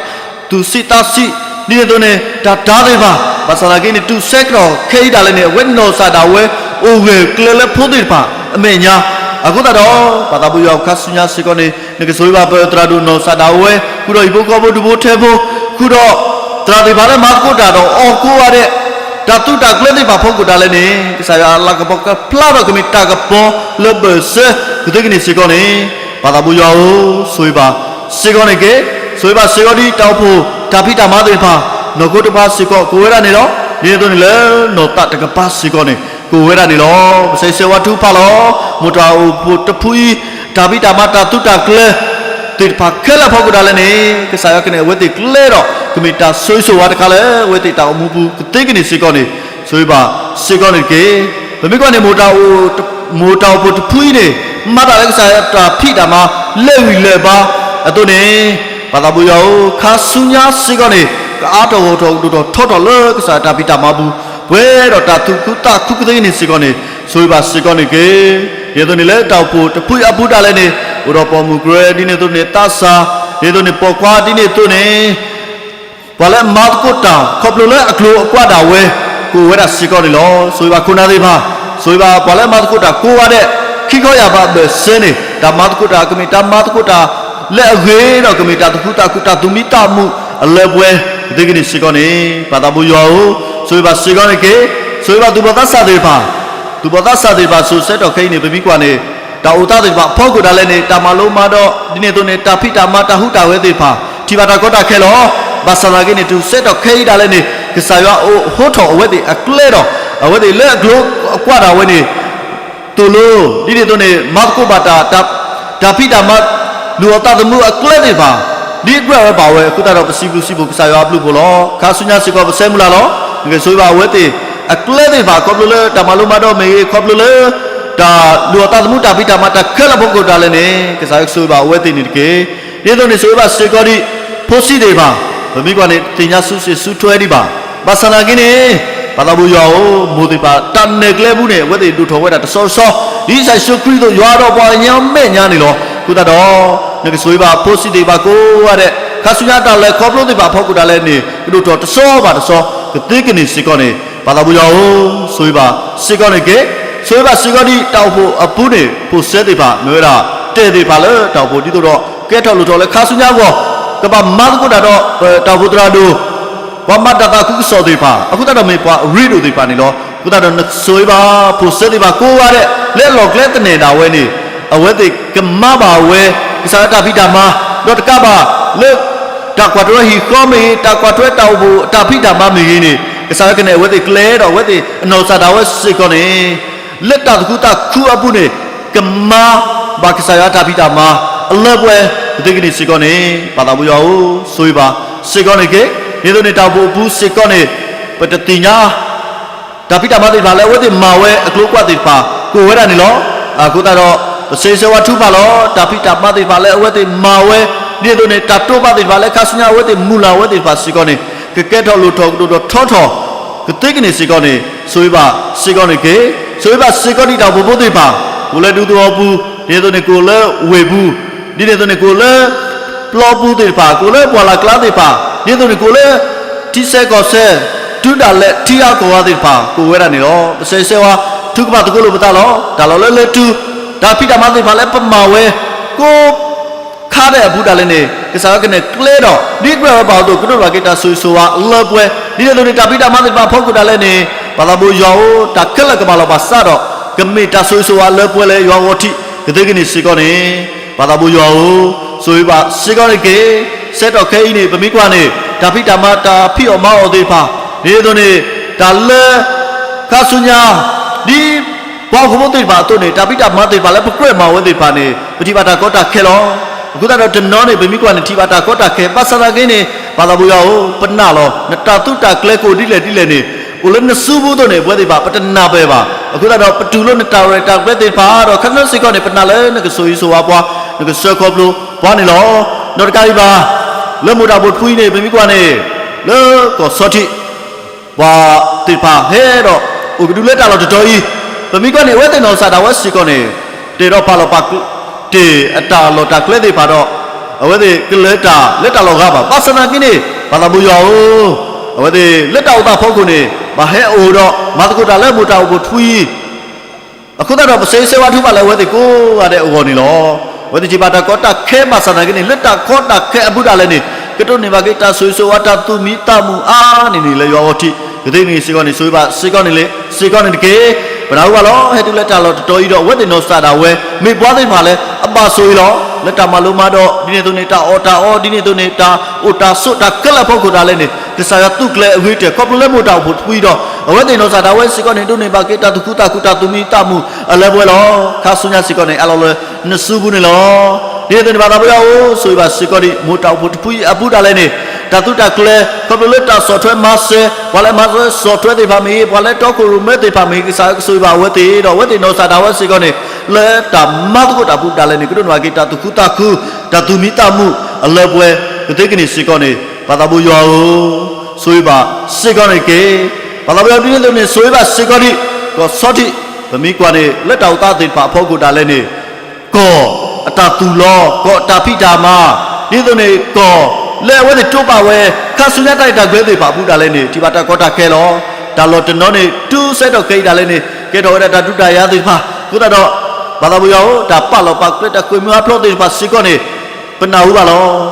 သူၣ်ဆံးသးဆံး ဒ်န့ၣ်အသိးန့ၣ် တၢ်တၤသ့ၣ်တဖၣ် ဘၣ်ဆၣ်သနာ်က့န့ၣ် တုၤဆဲးကတီၢ်ခဲအံၤဒၣ်လဲာ်န့ၣ် အဝဲနီၢ်ကစၢ်ဒၣ်ဝဲ အိၣ်ဂၢၢ်ကျၢၤလၢဖိသ့ၣ်တဖၣ်အမဲာ်ညါ. အဃိသတးဒီး ပၢ်သးဘိယွၤဧၢ, ခါဆူညါစ့ၢ်ကီးန့ၣ် နကဆိၣ်ဂ့ၤဘၣ်ပသရၣ်ဒိၣ်နီၢ်ကစၢ်ဒၣ်ဝဲ ဃုာ်ဒီးဟံၣ်ဖိဃီဖိဒူၣ်ဖိထၢဖိ ဃုာ်ဒီး သရၣ်သ့ၣ်တဖၣ်လၢမၤသကိးတၢ်ဒီးအီၤကိးဂၤဒဲး တၢ်သူတၢ်ကျၢၤသ့ၣ်တဖၣ်ဖီခိၣ်ဒၣ်လဲာ်န့ၣ် ကစၢ်ယွၤအလၤကပီၤကဖျါထီၣ်ကမ့ၢ်တၢ်ကပီၤလၢဘၢၣ်စၢၤ ကသ့ကန့ၣ်စ့ၢ်ကီးန့ၣ် ပၢ်သးဘိယွၤဧၢ, ဆိၣ်ဂ့ၤဘၣ်စ့ၢ်ကီးန့ၣ်တက့ၢ်. ဆိၣ်ဂ့ၤဘၣ်စ့ၢ်ကီးဒ်တၢ်အိၣ်ဖှိၣ်တၢ်ဖံးတၢ်မၤသ့ၣ်တဖၣ် နီၢ်ခိတဖၣ်စ့ၢ်ကီး ကအိၣ်ဝဲဒၣ်န့ၣ်လီၤ. ဒ်န့ၣ်အသိးန့ၣ်လၢနီၢ်သးတကပၤစ့ၢ်ကီးန့ၣ် ကအိၣ်ဝဲဒၣ်န့ၣ်လီၤ. ပဆၢဂ့ၤဆၢဝါထုကဖၣ်လီၤ. မိၢ်တၢ်အိၣ်ဖှိၣ်တဖုအံၤ တၢ်ဖံးတၢ်မၤတၢ်သူတၢ်ကျၢၤ သ့ၣ်တဖၣ်ခဲလၢာ်အဖီခိၣ်ဒၣ်လဲာ်န့ၣ် ကစၢ်ယွၤကနဲၣ်အဝဲသ့ၣ်ကျဲဒီး ကမ့ၢ်တၢ်ဆိၣ်ဂ့ၤဆိၣ်ဝါတခါလၢအဝဲသ့ၣ်တၢ်အိၣ်မူပူၤ ကသ့ကန့ၣ်စ့ၢ်ကီးန့ၣ် ဆိၣ်ဂ့ၤဘၣ်စ့ၢ်ကီးန့ၣ်တက့ၢ်. ပမ့ၢ်ကွၢ်န့ၣ် မိၢ်တၢ်အိၣ်ဖှိၣ်တဖုအံၤန့ၣ် မၤတၢ်လၢကစၢ်ယွၤတၢ်ဖံးတၢ်မၤလၢာ်ဂံၢ်လၢာ်ဘါအသိးန့ၣ် ပၢ်သးဘိယွၤဧၢ, ခါဆူညါစ့ၢ်ကီးန့ၣ် ကအါထီၣ်ဂီၢ်ထီၣ်ကဒိၣ်ထီၣ်ထီထီၣ်လၢကစၢ်ယွၤတၢ်ဖံးတၢ်မၤပူၤ ပှဲၤဒီးတၢ်သူၣ်ခုသးခုကသ့ကန့ၣ်စ့ၢ်ကီးန့ၣ် ဆိၣ်ဂ့ၤဘၣ်စ့ၢ်ကီးန့ၣ်တက့ၢ်. ဒ်န့ၣ်အသိးန့ၣ် လၢတၢ်အိၣ်ဖှိၣ်တဖုအံၤအပူၤဒၣ်လဲာ်န့ၣ် အိၣ်ဒီးပိာ်မုၣ်ကရၢ ဒ်န့ၣ်အသိးန့ၣ် သးစၢ် ဒ်န့ၣ်အသိးန့ၣ် ပိာ်ခွါ ဒ်န့ၣ်အသိးန့ၣ် ပှၤလၢအမၤသကိးတၢ်ခီဖျိလၢအကျိၤအကွာ်ဒၣ်ဝဲ ကအိၣ်ဝဲဒၣ်စ့ၢ်ကီးန့ၣ်လီၤ. ဆိၣ်ဂ့ၤဘၣ်ခိၣ်နၢ်သ့ၣ်တဖၣ်, ဆိၣ်ဂ့ၤဘၣ်ပှၤလၢအမၤသကိးတၢ်ကိးဂၤဒဲး, ခံခီယၢ်ဘးဘၢၣ်စၢၤန့ၣ် တၢ်မၤသကိးတၢ်ကမ့ၢ်တၢ်မၤသကိးတၢ်လၢအဂ့ၤဒီး ကမ့ၢ်တၢ်သူၣ်ခုသးခုတၢ်သူၣ်မံသးမုာ်အလၢပှဲၤ ကသ့ကန့ၣ်စ့ၢ်ကီးန့ၣ် ပၢ်သးဘိယွၤဧၢ, ဆိၣ်ဂ့ၤဘၣ်စ့ၢ်ကီးန့ၣ်တက့ၢ်. ဆိၣ်ဂ့ၤဘၣ်သူၣ်ဘီၣ်သးစၢ်သ့ၣ်တဖၣ်, သူၣ်ဘီၣ်သးစၢ်သ့ၣ်တဖၣ် စိၤဆၢကတီၢ်ခဲအံၤန့ၣ် ပမ့ၢ်ကွၢ်န့ၣ် တၢ်အိၣ်သးသ့ၣ်တဖၣ်အဖီခိၣ်ဒၣ်လဲာ်န့ၣ် တၢ်မၤလိမၤဒိး ဒ်န့ၣ်အသိးန့ၣ် တၢ်ဖံးတၢ်မၤတၢ်ဟူးတၢ်ဂဲၤသ့ၣ်တဖၣ် ထံၣ်ဘၣ်တၢ်ကီတၢ်ခဲလီၤ. ဘၣ်ဆၣ်သနာ်က့န့ၣ် တုၤဆၢကတီၢ်ခဲအံၤဒၣ်လဲာ်န့ၣ် ကစၢ်ယွၤအိးထီၣ်အဝဲသ့ၣ်အကျဲဒီး အဝဲသ့ၣ်လၢအကျိၤအကွာ်ဒၣ်ဝဲန့ၣ် သိၣ်လိ ဒ်န့ၣ်အသိးန့ၣ် မၤသကိးဘၣ်တၢ် တၢ်ဖံးတၢ်မၤ လုၢ်အီၣ်သးသမူအကျဲသ့ၣ်တဖၣ် ဒ်အကြၢးဝဲဘၣ်ဝဲ အဃိသတးဒီးပစံးဘျုးစံးဖှိၣ်ကစၢ်ယွၤအဘျုးအဖှိၣ်လီၤ. ခါဆူညါစ့ၢ်ကီးပဆၢမုၢ်လၢ်လီၤ. နကဆိၣ်ဂ့ၤဘၣ်အဝဲသ့ၣ်အကျဲသ့ၣ်တဖၣ် ခီဖျိလၢတၢ်မၤလိမၤဒိးမ့ၢ်ဂ့ၤ, ခီဖျိလၢ တၢ်လုၢ်အီၣ်သးသမူတၢ်ဖံးတၢ်မၤတၢ်ခဲလၢာ်အဖီခိၣ်ဒၣ်လဲာ်န့ၣ် ကစၢ်ယွၤကဆိၣ်ဂ့ၤဘၣ်အဝဲသ့ၣ်န့ၣ်တက့ၢ်. ဒ်န့ၣ်အသိးန့ၣ် ဆိၣ်ဂ့ၤဘၣ်စ့ၢ်ကီးဒံး ဖိဆံးသ့ၣ်တဖၣ်, ပမ့ၢ်ကွၢ်န့ၣ် သ့ၣ်ညါစုစ့ၣ်စုထွဲဒံးဘၣ်. ဘၣ်ဆၣ်သနာ်က့န့ၣ် ပၢ်သးဘိယွၤဧၢ, မိၢ်သ့ၣ်တဖၣ်တၢ်နဲၣ်ကျဲအပူၤန့ၣ် အဝဲသ့ၣ်ဒိၣ်ထီၣ်ဝဲဒၣ်တဆီတဆီ ဒ်ကစၢ်ယ့ၣ်ၡူးခရံာ်အသိး ယွၤဒီးပှၤကညီအမဲာ်ညါန့ၣ်လီၤ. အဃိသတးဒီး နကဆိၣ်ဂ့ၤဘၣ်ဖိဆံးသ့ၣ်တဖၣ်ကိးဂၤဒဲး, ခါဆူညါတၢ်လဲၤခီဖျိသ့ၣ်တဖၣ်အဖီခိၣ်ဒၣ်လဲာ်န့ၣ် ကဒိၣ်ထီၣ်တဆီဘၣ်တဆီ ကသ့ကန့ၢ်စ့ၢ်ကီးန့ၣ် ပၢ်သးဘိယွၤဧၢ, ဆိၣ်ဂ့ၤဘၣ်စ့ၢ်ကီးန့ၣ်တက့ၢ်. ဆိၣ်ဂ့ၤဘၣ်စ့ၢ်ကီးဒံး တၢ်အိၣ်ဖှိၣ်အပူၤန့ၣ် ဖိၣ်စၢသ့ၣ်တဖၣ် မ့ၢ်ဝဲဒၣ်တဲၣ်သ့ၣ်တဖၣ်လၢတၢ်အိၣ်ဖှိၣ်ဒ်သိးဒီး ကဲထီၣ်လိၣ်ထီၣ်လၢခါဆူညါအဂီၢ် ကဘၣ်မၤသကိးတၢ်ဒီး ပတၢ်အိၣ်ဖှိၣ်သရၣ်ဒိၣ် ပှၤမၤတၢ်သးခုကစီၣ်သ့ၣ်တဖၣ် အဃိသတးဒီးမ့ၢ်ပှၤရ့ဒိၣ်သ့ၣ်တဖၣ်န့ၣ်လီၤ. အဃိသတးဒီးနဆိၣ်ဂ့ၤဘၣ် ဖိၣ်စၢသ့ၣ်တဖၣ်ကိးဂၤဒဲး လၢအလီၢ်ကျဲသနၢၣ်ဒၣ်ဝဲန့ၣ် အဝဲသ့ၣ်ကမၤဘၣ်ဝဲ ကစၢ်ယွၤတၢ်ဖံးတၢ်မၤ ဒီးတကးဘၣ်လၢ တၢ်ကွၢ်ထွဲဟံၣ်ဃီမ့ၢ်ဂ့ၤ, တၢ်ကွၢ်ထွဲတၢ်အိၣ်ဖှိၣ်တၢ်ဖံးတၢ်မၤမ့ၢ်ဂ့ၤန့ၣ် ကစၢ်ယွၤကနဲၣ်အဝဲသ့ၣ်ကျဲဒီး အဝဲသ့ၣ်အနီၢ်ကစၢ်ဒၣ်ဝဲစ့ၢ်ကီးန့ၣ် လၢတၢ်သူၣ်ခုသးခုအပူၤန့ၣ် ကမၤဘၣ်ကစၢ်ယွၤတၢ်ဖံးတၢ်မၤအလၢပှဲၤ ကသ့ကန့ၢ်စ့ၢ်ကီးန့ၣ် ပၢ်သးဘိယွၤဧၢ, ဆိၣ်ဂ့ၤဘၣ်စ့ၢ်ကီးန့ၣ်တက့ၢ်. ဒ်သိးန့ၣ် တၢ်အိၣ်ဖှိၣ်အပူၤစ့ၢ်ကီးန့ၣ် ပတသ့ၣ်ညါ တၢ်ဖံးတၢ်မၤသ့ၣ်တဖၣ်လၢအဝဲသ့ၣ်မၤဝဲအကျိၤအကွာ်သ့ၣ်တဖၣ် ကအိၣ်ဝဲဒၣ်န့ၣ်လီၤ. အဃိသတးဒီး ပဆၢဂ့ၤဆၢဝါထုကဖၣ်လီၤ. တၢ်ဖံးတၢ်မၤသ့ၣ်တဖၣ်လၢအဝဲသ့ၣ်မၤဝဲ ဒ်သိးန့ၣ် တၢ်တိာ်ပာ်သ့ၣ်တဖၣ်လၢခါဆူညါ အဝဲသ့ၣ်မုၢ်လၢ်ဝဲသ့ၣ်တဖၣ်စ့ၢ်ကီးန့ၣ် ကကဲထီၣ်လိၣ်ထီၣ်ကဒိၣ်ထီၣ်ထီထီၣ် ကသ့ကန့ၢ်စ့ၢ်ကီးန့ၣ် ဆိၣ်ဂ့ၤဘၣ်စ့ၢ်ကီးန့ၣ်တက့ၢ်. ဆိၣ်ဂ့ၤဘၣ်စ့ၢ်ကီးဒံးတၢ်အိၣ်ဖှိၣ်ဖိသ့ၣ်တဖၣ် ကအိၣ်လၢဒူသဝီပူၤ ဒ်သိးန့ၣ် ကအိၣ်လၢဝ့ၢ်ပူၤ ဒ်န့ၣ်အသိးန့ၣ် ကအိၣ်လၢ ပျီပူၤသ့ၣ်တဖၣ် ကအိၣ်လၢပှၢ်လၢ်ကျါသ့ၣ်တဖၣ် ဒ်သိးန့ၣ် ကအိၣ်လၢ ထံဆဲးကီၢ်ဆဲး တုၤဒၣ်လဲာ်ထံဂၤကီၢ်ဂၤသ့ၣ်တဖၣ် ကအိၣ်ဝဲဒၣ်န့ၣ်လီၤ. ပဆၢဂ့ၤဆၢဝါ ထုကဖၣ်သကိးလိာ်ပသးလီၤ. တၢ်လီၢ်လၢလၢၢ်တုၤ တၢ်ဖံးတၢ်မၤသ့ၣ်တဖၣ်လၢပမၤဝဲ ကိး ခါဒဲးအပူၤဒၣ်လဲာ်န့ၣ် ကစၢ်ယွၤကနဲၣ်ကျဲဒီး ဒ်ကြၢးဝဲဘၣ်အသိး ကဒိးန့ၢ်ဘၣ်က့ၤတၢ်ဆိၣ်ဂ့ၤဆိၣ်ဝါလၢပှဲၤ ဒ်န့ၣ်အသိးန့ၣ် တၢ်ဖံးတၢ်မၤသ့ၣ်တဖၣ်အဖီခိၣ်ဒၣ်လဲာ်န့ၣ် ပၢ်သးဘိယွၤဧၢ, တၢ်ခဲလၢာ်ကမၤလီၤဘၣ်စးဒီး ကမ့ၢ်တၢ်ဆိၣ်ဂ့ၤဆိၣ်ဝါလၢပှဲၤလၢယွၤအဂီၢ်ထံး ကသ့ကန့ၢ်စ့ၢ်ကီးန့ၣ် ပၢ်သးဘိယွၤဧၢ, ဆိၣ်ဂ့ၤဘၣ်စ့ၢ်ကီးန့ၣ်တက့ၢ်. ဆဲးထီၣ်ခဲအံၤန့ၣ် ပမ့ၢ်ကွၢ်န့ၣ် တၢ်ဖံးတၢ်မၤတၢ်ဖံးအီၣ်မၤအီၣ်သ့ၣ်တဖၣ် ဒ်န့ၣ်အသိးန့ၣ် တၢ်လၢ ခါဆူညါ ဒ် ပှၤဟီၣ်ခိၣ်ဖိသ့ၣ်တဖၣ်အသိးန့ၣ် တၢ်ဖံးတၢ်မၤသ့ၣ်တဖၣ်လၢပကြၢးမၤဝဲသ့ၣ်တဖၣ်န့ၣ် ပထံၣ်ဘၣ်တၢ်ကီတၢ်ခဲလီၤ. အဃိသတးဒီးတနီၤန့ၣ် ပမ့ၢ်ကွၢ်န့ၣ် ထံၣ်ဘၣ်တၢ်ကီတၢ်ခဲ ဘၣ်ဆၣ်သနာ်က့န့ၣ် ပၢ်သးဘိယွၤဧၢ, ပနာ်လီၤ နတၢ်သုးတၢ်ကျဲၤကအိၣ်ဒ်လဲၣ်ဒ်လဲၣ်န့ၣ် အိၣ်လၢနစုပူၤအသိးန့ၣ် ပဝဲသ့ၣ်တဖၣ် ပတနာ်ပၢၢ်ဘၣ်. အဃိသတးဒီး ပတူၢ်လိာ်နတၢ်ရဲၣ်တၢ်ကျဲၤသ့ၣ်တဖၣ်ဒီး ခါဆူညါစ့ၢ်ကီးန့ၣ် ပနာ်လၢနကဆိၣ်ဂ့ၤဆိၣ်ဝါပှၤ, နကဆှၢခီဖျိပှၤန့ၣ်လီၤ. ဒီးတကးဒံးဘၣ် လၢမိၢ်တၢ်အိၣ်ဖှိၣ်တဖုအံၤန့ၣ် ပမ့ၢ်ကွၢ်န့ၣ် လၢကီၢ်ဆီထံး ပှၤသ့ၣ်တဖၣ်ဟဲဒီး အိၣ်ကဒုလၢတၢ်လီၢ်တတီၤအံၤ, ပမ့ၢ်ကွၢ်န့ၣ် အဝဲသ့ၣ်နီၢ်ကစၢ်ဒၣ်ဝဲစ့ၢ်ကီးန့ၣ် တ့ၢ်ဒီးပာ်လီၤပာ်တ့ၢ်အတၢ်လီၢ်တၢ်ကျဲသ့ၣ်တဖၣ်ဒီး အဝဲသ့ၣ်ကလၢၤတၢ်လၢတၢ်လီၢ်ဂၤဘၣ်. ဘၣ်ဆၣ်သနာ်က့န့ၣ် ပၢ်သးဘိယွၤဧၢ, အဝဲသ့ၣ်လၢတၢ်အိၣ်သးဖီခိၣ်န့ၣ် ဘၣ်ဟဲအိၣ်ဒီး မၤသကိးတၢ်လၢမိၢ်တၢ်အိၣ်ဖှိၣ်တဖုအံၤ အဃိသတးဒီး ပဆၢဂ့ၤဆၢဝါထုကဖၣ်လၢအဝဲသ့ၣ်ကိးဂၤဒဲးအဂီၢ်န့ၣ်လီၤ. အဝဲသ့ၣ်ထံၣ်ဘၣ်တၢ်ကီတၢ်ခဲဘၣ်ဆၣ်သနာ်က့န့ၣ် လၢတၢ်ကီတၢ်ခဲအပူၤဒၣ်လဲာ်န့ၣ် ကဒိးန့ၢ်ဘၣ်က့ၤတၢ်ဆိၣ်ဂ့ၤဆိၣ်ဝါ တၢ်သူၣ်မံသးမုာ်အါန့ၢ်န့ၣ် လၢယွၤအဂီၢ်ထံး ကသ့ကန့ၢ်စ့ၢ်ကီးန့ၣ် ဆိၣ်ဂ့ၤဘၣ်စ့ၢ်ကီးန့ၣ်လၢ စ့ၢ်ကီးန့ၣ်တက့ၢ်. ပနၢ်ဟူဘၣ်လီၤ ဟဲတုၤလၢတၢ်လီၢ်တတီၤအံၤဒီး အဝဲသ့ၣ်နီၢ်ကစၢ်ဒၣ်ဝဲ မ့ၢ်ပှၤသ့ၣ်တဖၣ်လၢအဘၣ်ဆိၣ်ဂ့ၤလီၤ. လၢတၢ်မၤလိမၤဒိး ဒ်န့ၣ်အသိးန့ၣ် တၢ်အီၣ်တၢ်အီ ဒ်န့ၣ်အသိးန့ၣ် တၢ်အိၣ်တၢ်ဆိးတၢ်ခဲလၢာ်အဖီခိၣ်ဒၣ်လဲာ်န့ၣ် ကစၢ်ယွၤသူၣ်ကျဲၤအဂ့ၤကတၢၢ် ခီဖျိလၢမိၢ်တၢ်အိၣ်ဖှိၣ်တဖုအံၤဒီး အဝဲသ့ၣ်နီၢ်ကစၢ်ဒၣ်ဝဲစ့ၢ်ကီးန့ၣ် ဒိးန့ၢ်ဘၣ်က့ၤတၢ်သူၣ်ခုသးခု တၢ်သူၣ်မံသးမုာ်အလၢပှဲၤလီၤ. ခါဆူညါစ့ၢ်ကီးန့ၣ် အးလီၤလၢနစုပူၤန့ၣ်လီၤ. ဒ်န့ၣ်အသိးန့ၣ် ပၢ်သးဘိယွၤဧၢ, ဆိၣ်ဂ့ၤဘၣ်စ့ၢ်ကီးဒံး မိၢ်တၢ်အိၣ်ဖှိၣ်တဖုအံၤအပူၤဒၣ်လဲာ်န့ၣ် တၢ်သုးတၢ်ကျဲၤ ခီဖျိလၢတၢ်ဆီၣ်ထွဲမၤစၢၤ ပှၤလၢအမၤစၢၤဆီၣ်ထွဲသ့ၣ်တဖၣ်မ့ၢ်ဂ့ၤ ပှၤလၢတီခိၣ်ရိၣ်မဲသ့ၣ်တဖၣ်မ့ၢ်ဂ့ၤ ကစၢ်ယွၤကဆိၣ်ဂ့ၤဘၣ်အဝဲသ့ၣ်ဒီး အဝဲသ့ၣ်နီၢ်ကစၢ်ဒၣ်ဝဲစ့ၢ်ကီးန့ၣ် လၢတၢ်မၤသကိးတၢ်အပူၤဒၣ်လဲာ်န့ၣ် ကဒိးန့ၢ်ဘၣ်က့ၤတၢ်သူၣ်ခုသးခု တၢ်သူၣ်မံသးမုာ်အလၢပှဲၤ ကသ့ကန့ၢ်စ့ၢ်ကီးန့ၣ် ပၢ်သးဘိယွၤဧၢ, ဆိၣ်ဂ့ၤဘၣ်စ့ၢ်ကီးန့ၣ်တက့ၢ်. ပၢ်သးဘိယွၤ ဒ်န့ၣ်အသိးန့ၣ် ဆိၣ်ဂ့ၤဘၣ်စ့ၢ်ကီးဒံး ကီၢ်ဆီထံး ပမ့ၢ်ကွၢ်န့ၣ် လၢတၢ်အိၣ်သးသ့ၣ်တဖၣ်အဖီခိၣ်ဒၣ်လဲာ်န့ၣ် ကီၢ်အတၢ်သူၣ်လီၤ ကီၢ်အတၢ်ဖံးတၢ်မၤ ဒ်သိးန့ၣ် ကီၢ်လၢအဝဲသ့ၣ်တိာ်ပာ်ဝဲ ခါဆူညါတၢ်ရဲၣ်တၢ်ကျဲၤသ့ၣ်တဖၣ်အပူၤဒၣ်လဲာ်န့ၣ် ထံၣ်ဘၣ်တၢ်ကီတၢ်ခဲလီၤ. တၢ်လီၢ်တနီၤန့ၣ် တုၤဆဲးထီၣ်ခဲအံၤဒၣ်လဲာ်န့ၣ် ကဲထီၣ်ဝဲဒၣ်တၢ်ဒုးတၢ်ယၤသ့ၣ်တဖၣ် အဃိသတးဒီး ပၢ်သးဘိယွၤဧၢ, တၢ်ပာ်လီၤပာ်ကျဲၤတၢ်ဃ့ၢ်မှံဟးဖျိးသ့ၣ်တဖၣ်စ့ၢ်ကီးန့ၣ် ပနၢ်ဟူဘၣ်လီၤ.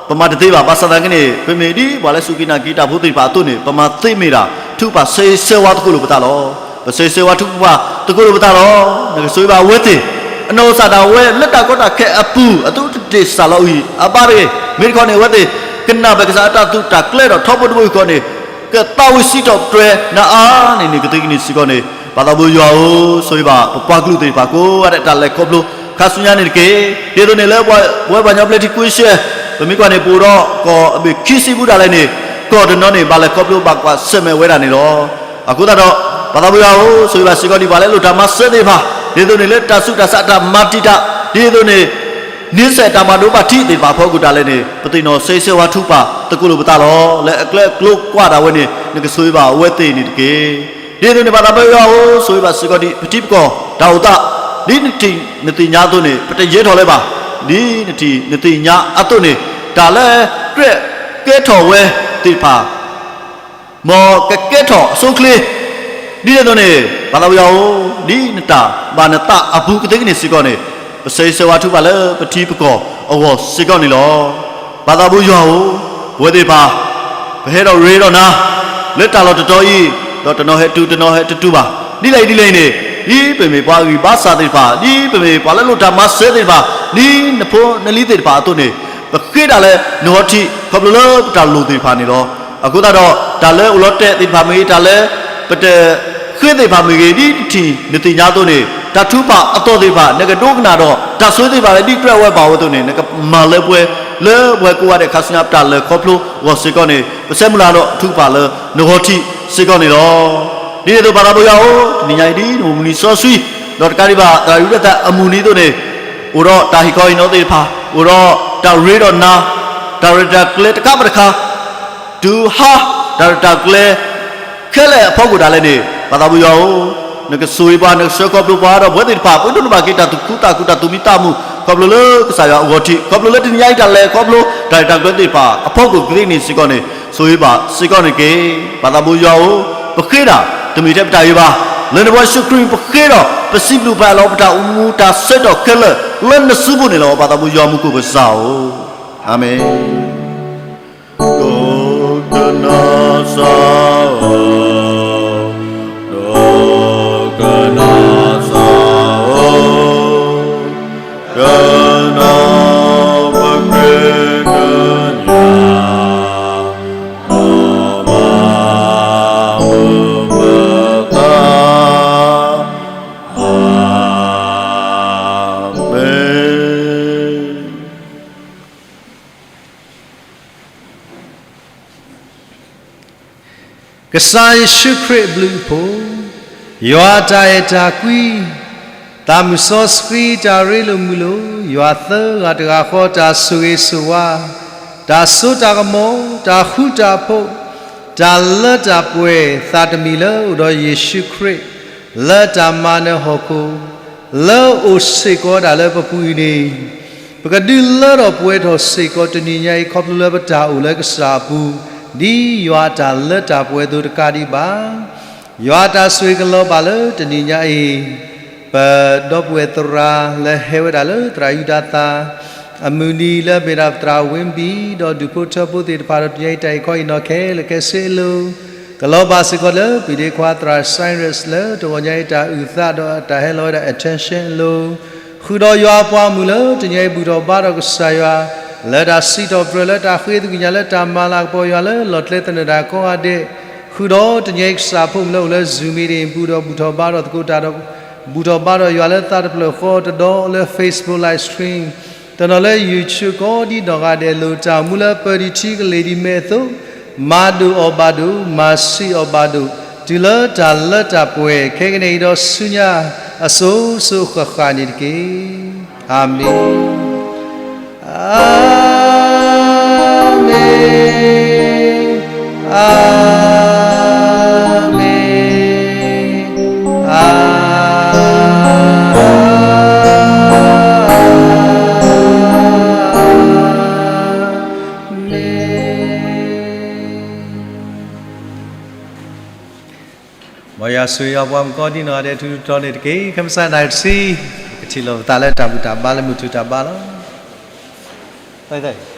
ပမၤတသ့ဘၣ် ဘၣ်ဆၣ်သနာ်က့န့ၣ် ပမ့ၢ်ဒ်ပှၤလၢစူၢ်က့ၤနာ်က့ၤတၢ်ဖိသ့ၣ်တဖၣ်အသိးန့ၣ် ပမၤသ့မ့ၢ်ဒၣ် ထုကဖၣ်ဆၢဂ့ၤဆၢဝါသကိးလိာ်ပသးလီၤ. ပဆၢဂ့ၤဆၢဝါထုကဖၣ်သကိးလိာ်ပသးလီၤ. နကဆိၣ်ဂ့ၤဘၣ်အဝဲသ့ၣ် အနီၢ်ကစၢ်ဒၣ်ဝဲလၢတၢ်ကီတၢ်ခဲအပူၤ အသုတတ့ၢ်စၢ်လီၤအံၤ အဘၣ်တဂ့ၤ, မ့ၢ်တခီန့ၣ် အဝဲသ့ၣ် ကနၣ်ပၢၢ်ကစၢ်အတၢ်သူၣ်တၢ်ကျဲၤဒီးထီဘိတဘိယူၢ်ဃီန့ၣ် ကသးဝံၣ်စံးထီၣ်ပတြၢၤနၤအါန့ၢ်န့ၣ် ကသ့ကန့ၢ်စ့ၢ်ကီးန့ၣ် ပၢ်သးဘိယွၤဧၢ, ဆိၣ်ဂ့ၤဘၣ်ပပှၤကလုာ်သ့ၣ်တဖၣ်ကိးဂၤဒဲး တၢ်လဲၤခီဖျိ ခါဆူညါန့ၣ်တက့ၢ်. ဒ်သိးန့ၣ်လၢ ပဝဲပှၤကညီဘျၢထံခဝ့ၡၢၣ် ပမ့ၢ်ကွၢ်န့ၣ် ပအိၣ်ဒီးကီၢ်အဘ့ၣ်ခံဆံပူၤဒၣ်လဲာ်န့ၣ် ကီၢ်တနီၤန့ၣ် ဘၣ်လဲၤခီဖျိဘၣ်ကွၢ်ဆၢၣ်မဲာ်ဝဲဒၣ်န့ၣ်လီၤ. အဃိသတးဒီး ပၢ်သးဘိယွၤဧၢ, ဆိၣ်ဂ့ၤဘၣ်စ့ၢ်ကီးဒံး ပှၤလၢအလိၣ်တၢ်မၤစၢၤသ့ၣ်တဖၣ် ဒ်သိးန့ၣ်လၢတၢ်ဆူးတၢ်ဆါ တၢ်မၤတံာ်တာ် ဒ်သိးန့ၣ် န့ဆၢၣ်တၢ်မၤဒိဘၣ်ထံးသ့ၣ်တဖၣ်အဖီခိၣ်ဒၣ်လဲာ်န့ၣ် ပသ့ၣ်နီၣ်ဆၢဂ့ၤဆၢဝါထုကဖၣ်သကိးလိာ်ပသးလီၤ. လၢအကျဲအကျိၤကွၢ်ဒၣ်ဝဲန့ၣ် နကဆိၣ်ဂ့ၤဘၣ်အဝဲသ့ၣ်န့ၣ်တက့ၢ်. ဒ်သိးန့ၣ် ပၢ်သးဘိယွၤဧၢ, ဆိၣ်ဂ့ၤဘၣ်စ့ၢ်ကီးဒံး ပထံပကီၢ်တၢ်အိၣ်သး ဒ်နထံၣ်နသ့ၣ်ညါအသိးန့ၣ် ပတယဲၢ်ထီၣ်လၢၤဘၣ်. ဒ်နထံၣ်နသ့ၣ်ညါအသိးန့ၣ် တၢ်လၢကြၢးကဲထီၣ်ဝဲသ့ၣ်တဖၣ် မ်ကကဲထီၣ်အဆိအချ့ ဒ်န့ၣ်အသိးန့ၣ် ပၢ်သးဘိယွၤဧၢ, ဒ်နတၢ်ဘၣ်နသးအပူၤကသ့ကန့ၢ်စ့ၢ်ကီးန့ၣ် ပဆၢဂ့ၤဆၢဝါထုကဖၣ်လၢပထံပကီၢ်အဂီၢ်စ့ၢ်ကီးန့ၣ်လီၤ. ပၢ်သးဘိယွၤဧၢ, ပဝဲသ့ၣ်တဖၣ် ပဟဲဒီးရ့ဒီးနၤ လၢတၢ်လီၢ်တတီၤအံၤ, ဒီးတနီၤဟဲတုၤ တနီၤဟဲတတုၤဘၣ်. ဒ်လဲၣ်ဒ်လဲၣ်အံၤန့ၣ်, ဒ်ပမ့ၢ်ပှၤဂံၢ်ဘါစၢ်သ့ၣ်တဖၣ်, ဒ်ပမ့ၢ်ပှၤလၢလိၣ်တၢ်မၤစၢၤသ့ၣ်တဖၣ်, ဒ်နဖိနလံၤသ့ၣ်တဖၣ်အသိးန့ၣ်, ပဃ့ဒၣ်လၢနဂီၢ်ထံး ခီဖျိလၢပတၢ်လိၣ်သ့ၣ်တဖၣ်န့ၣ်လီၤ. အဃိသတးဒီး တၢ်လၢအိၣ်လီၤတဲာ်သ့ၣ်တဖၣ်မ့ၢ်ဂ့ၤ, တၢ်လၢပတဃ့သ့ၣ်တဖၣ်မ့ၢ်ဂ့ၤ, ဒ်နထံၣ်နသ့ၣ်ညါအသိးန့ၣ်, တၢ်ထုကဖၣ်အသီၣ်သ့ၣ်တဖၣ် နကဒိကနၣ်ဒီး တၢ်ဆိၣ်ဂ့ၤသ့ၣ်တဖၣ်လၢဒ်ကြၢးဝဲဘၣ်အဝဲအသိးန့ၣ် နကမၤလၢပှဲၤလၢပှဲၤကိးဂၤဒဲး ခါဆူညါပတၢ်လဲၤခီဖျိအဂီၢ်စ့ၢ်ကီးန့ၣ် ပဆၢမုၢ်လၢ်ဒီးထုကဖၣ်လၢနဂီၢ်ထံးစ့ၢ်ကီးန့ၣ်လီၤ. ဒ်န့ၣ်အသိးပၢ်သးဘိယွၤဧၢ, တနံၤညါအံၤဒ်နအိၣ်မုၢ်နံၤစီဆှံ, ဒီးတကးဒံးဘၣ် သရၣ်ဒုၣ်ဒါသၢအမုၢ်နံၤအသိးန့ၣ်, အိၣ်ဒီးတၢ်ဟ့ၣ်ခီဟ့ၣ်နီၤသ့ၣ်တဖၣ်, အိၣ်ဒီးတၢ်ရ့ဒီးနၤ, တၢ်ရဲၣ်တၢ်ကျဲၤတခါဘၣ်တခါ, တုၤဟါ, တၢ်ရဲၣ်တၢ်ကျဲၤ ခဲလၢာ်အဖီခိၣ်ဒၣ်လဲာ်န့ၣ်, ပၢ်သးဘိယွၤဧၢ, နကဆိၣ်ဂ့ၤပှၤ, နကဆှၢခီဖျိပှၤဒီးပဝဲသ့ၣ်တဖၣ် ပကဒိးန့ၢ်ဘၣ်က့ၤတၢ်သူၣ်ခုသးခု တၢ်သူၣ်မံသးမုာ် ခီဖျိလၢကစၢ်ယွၤအဂီၢ်ထံး, ခီဖျိလၢတနံၤညါအံၤတၢ်လဲၤခီဖျိ တၢ်ရဲၣ်တၢ်ကျဲၤသ့ၣ်တဖၣ် အဖီခိၣ်ကသ့န့ၣ်စ့ၢ်ကီးန့ၣ် ဆိၣ်ဂ့ၤဘၣ်စ့ၢ်ကီးန့ၣ်တက့ၢ်. ပၢ်သးဘိယွၤဧၢ, ပဃ့တၢ်တမ့ၢ်ထဲပတၢ်ဂ့ၤဘၣ်, လၢနဖိယ့ၣ်ၡူးခရံာ်ပဃ့ဒီး ပစံးဘျုးပာ်လီၤပတၢ်အိၣ်မူတၢ်ဆၢကတီၢ်ခဲလၢာ် လၢနစုပူၤန့ၣ်လီၤ. ပၢ်သးဘိယွၤမူခိၣ်ကစၢ်ဧၢ, အၤမ့ၣ်. ဒိကနၣ်စၢ်ဧၢ, ဒိကနၣ်စၢ်ဧၢ, ကနၣ်ပဃ့ကညး ဒီးဘၣ်မုာ်မုာ်သး, အၤမ့ၣ်. ကစၢ်ယ့ၣ်ၡူးခရံာ်အဘျုးအဖှိၣ်, ယွၤအတၢ်အဲၣ်တၢ်ကွံ, သးမုၢ်စီဆှံတၢ်ရ့လိာ်မုာ်လိာ်, ယွၤသၢဂၤတဂၤဃီတၢ်ဆိၣ်ဂ့ၤဆိၣ်ဝါ, တၢ်စိတၢ်ကမီၤ, တၢ်ဃူတၢ်ဖိး, တၢ်လၢတၢ်ပှဲၤသးတမံၤလၢအိၣ်ဒီးယ့ၣ်ၡူးခရံာ် လၢတၢ်မၤနၢၤဟီၣ်ခိၣ် လၢအိၣ်စ့ၢ်ကီးဝဲဒၣ်လၢပပူၤအံၤန့ၣ်, ပကဒုးလၢထီၣ်ပှဲၤထီၣ်စ့ၢ်ကီးတနံၤညါအံၤ ခီဖျိလၢပတၢ်အိၣ်လၢကစၢ်အပူၤ ဒ်ယွၤအတၢ်လၢတၢ်ပှဲၤအသိးတကးဒံးဘၣ်. ယွၤအတၢ်ဆိၣ်ဂ့ၤကလီၤဘၣ်လၢတနံၤညါအံၤ ပဒီပုၢ်ဝဲၢ်သရၣ်လၢဟဲဝဲဒၣ်လၢသရၣ်ယူဒၤသၣ် အမုၢ်နံၤလၢအမ့ၢ်ဒၣ်သရၣ်ဝ့ဘံၣ် ဒီးဒူၣ်ဖိထၢဖိသ့ၣ်တဖၣ်ဒီး တနံၤညါအံၤတၢ်အံၤခီအံၤနီၢ်ခဲလၢာ်ခဲဆ့အလိၤ, ကလီၤဘၣ်စ့ၢ်ကီးလၢပျံၤဒ့ခွါသရၣ် Cyrus လၢတဂီၤညါအံၤတၢ်အုၣ်သးဒီးတၢ်ဟဲလီၤဝဲဒၣ် attention အလိၤ, ဃုာ်ဒီးယွၤအပှၤမုၣ်လၢတနံၤညါအံၤဘူၣ်ထီၣ်ဘါထီၣ်ကစၢ်ယွၤ လၢတၢ်စံးထီၣ်ပတြၢၤလၢတၢ်ဃ့သကွံာ်ညါလၢတၢ်မၤလၤကပီၤယွၤလၢလီၢ်ကျဲသနၢၣ်တၢ်ကိးဂၤဒဲး, ဃုာ်ဒီးတနံၤညါအံၤကစၢ်ဖိမုၣ်လၢအိၣ်လၢ Zoom meeting ပူၤဒီးဘူၣ်ထီၣ်ဘါထီၣ်သကိးတၢ်ဒီး ဘူၣ်ထီၣ်ဘါထီၣ်ယွၤလၢသးတဖျၢၣ်ဃီတဒီးလၢ Facebook live stream တနီၤလၢ YouTube ကိးဒံနီၢ်ဂၤဒဲး လိၣ်တၢ်အိၣ်မူလၢပၢၤဒံးထံကလ့ၢ်ဒံးမဲာ်အသိး, မၤဒိၣ်အီၣ်ဘၣ်ဒိၣ်, မၤဆံးအီၣ်ဘၣ်ဒိၣ်, တုၤလၢတၢ်လၢတၢ်ပှဲၤခဲကနံၣ်အံၤဒီးဆူညါအစိၤစိၤအဃၣ်ဃၣ်န့ၣ်တက့ၢ်. အၤမ့ၣ်, အၤမ့ၣ်, အၤမ့ၣ်, အၤမ့ၣ်. မ်ယွၤဆိၣ်ဂ့ၤအပှၤမုၣ်ကိးဒံနီၢ်ဂၤဒဲးထူထူတီၤတီၤန့ၣ်တက့ၢ်. ခဲမုၢ်ဆါနံၤတဆံ ပကထံၣ်လိာ်ပသးလၢတၢ်ဘူၣ်တၢ်ဘါလၢမုၢ်ထူၣ်တၢ်ဘါလီၤ.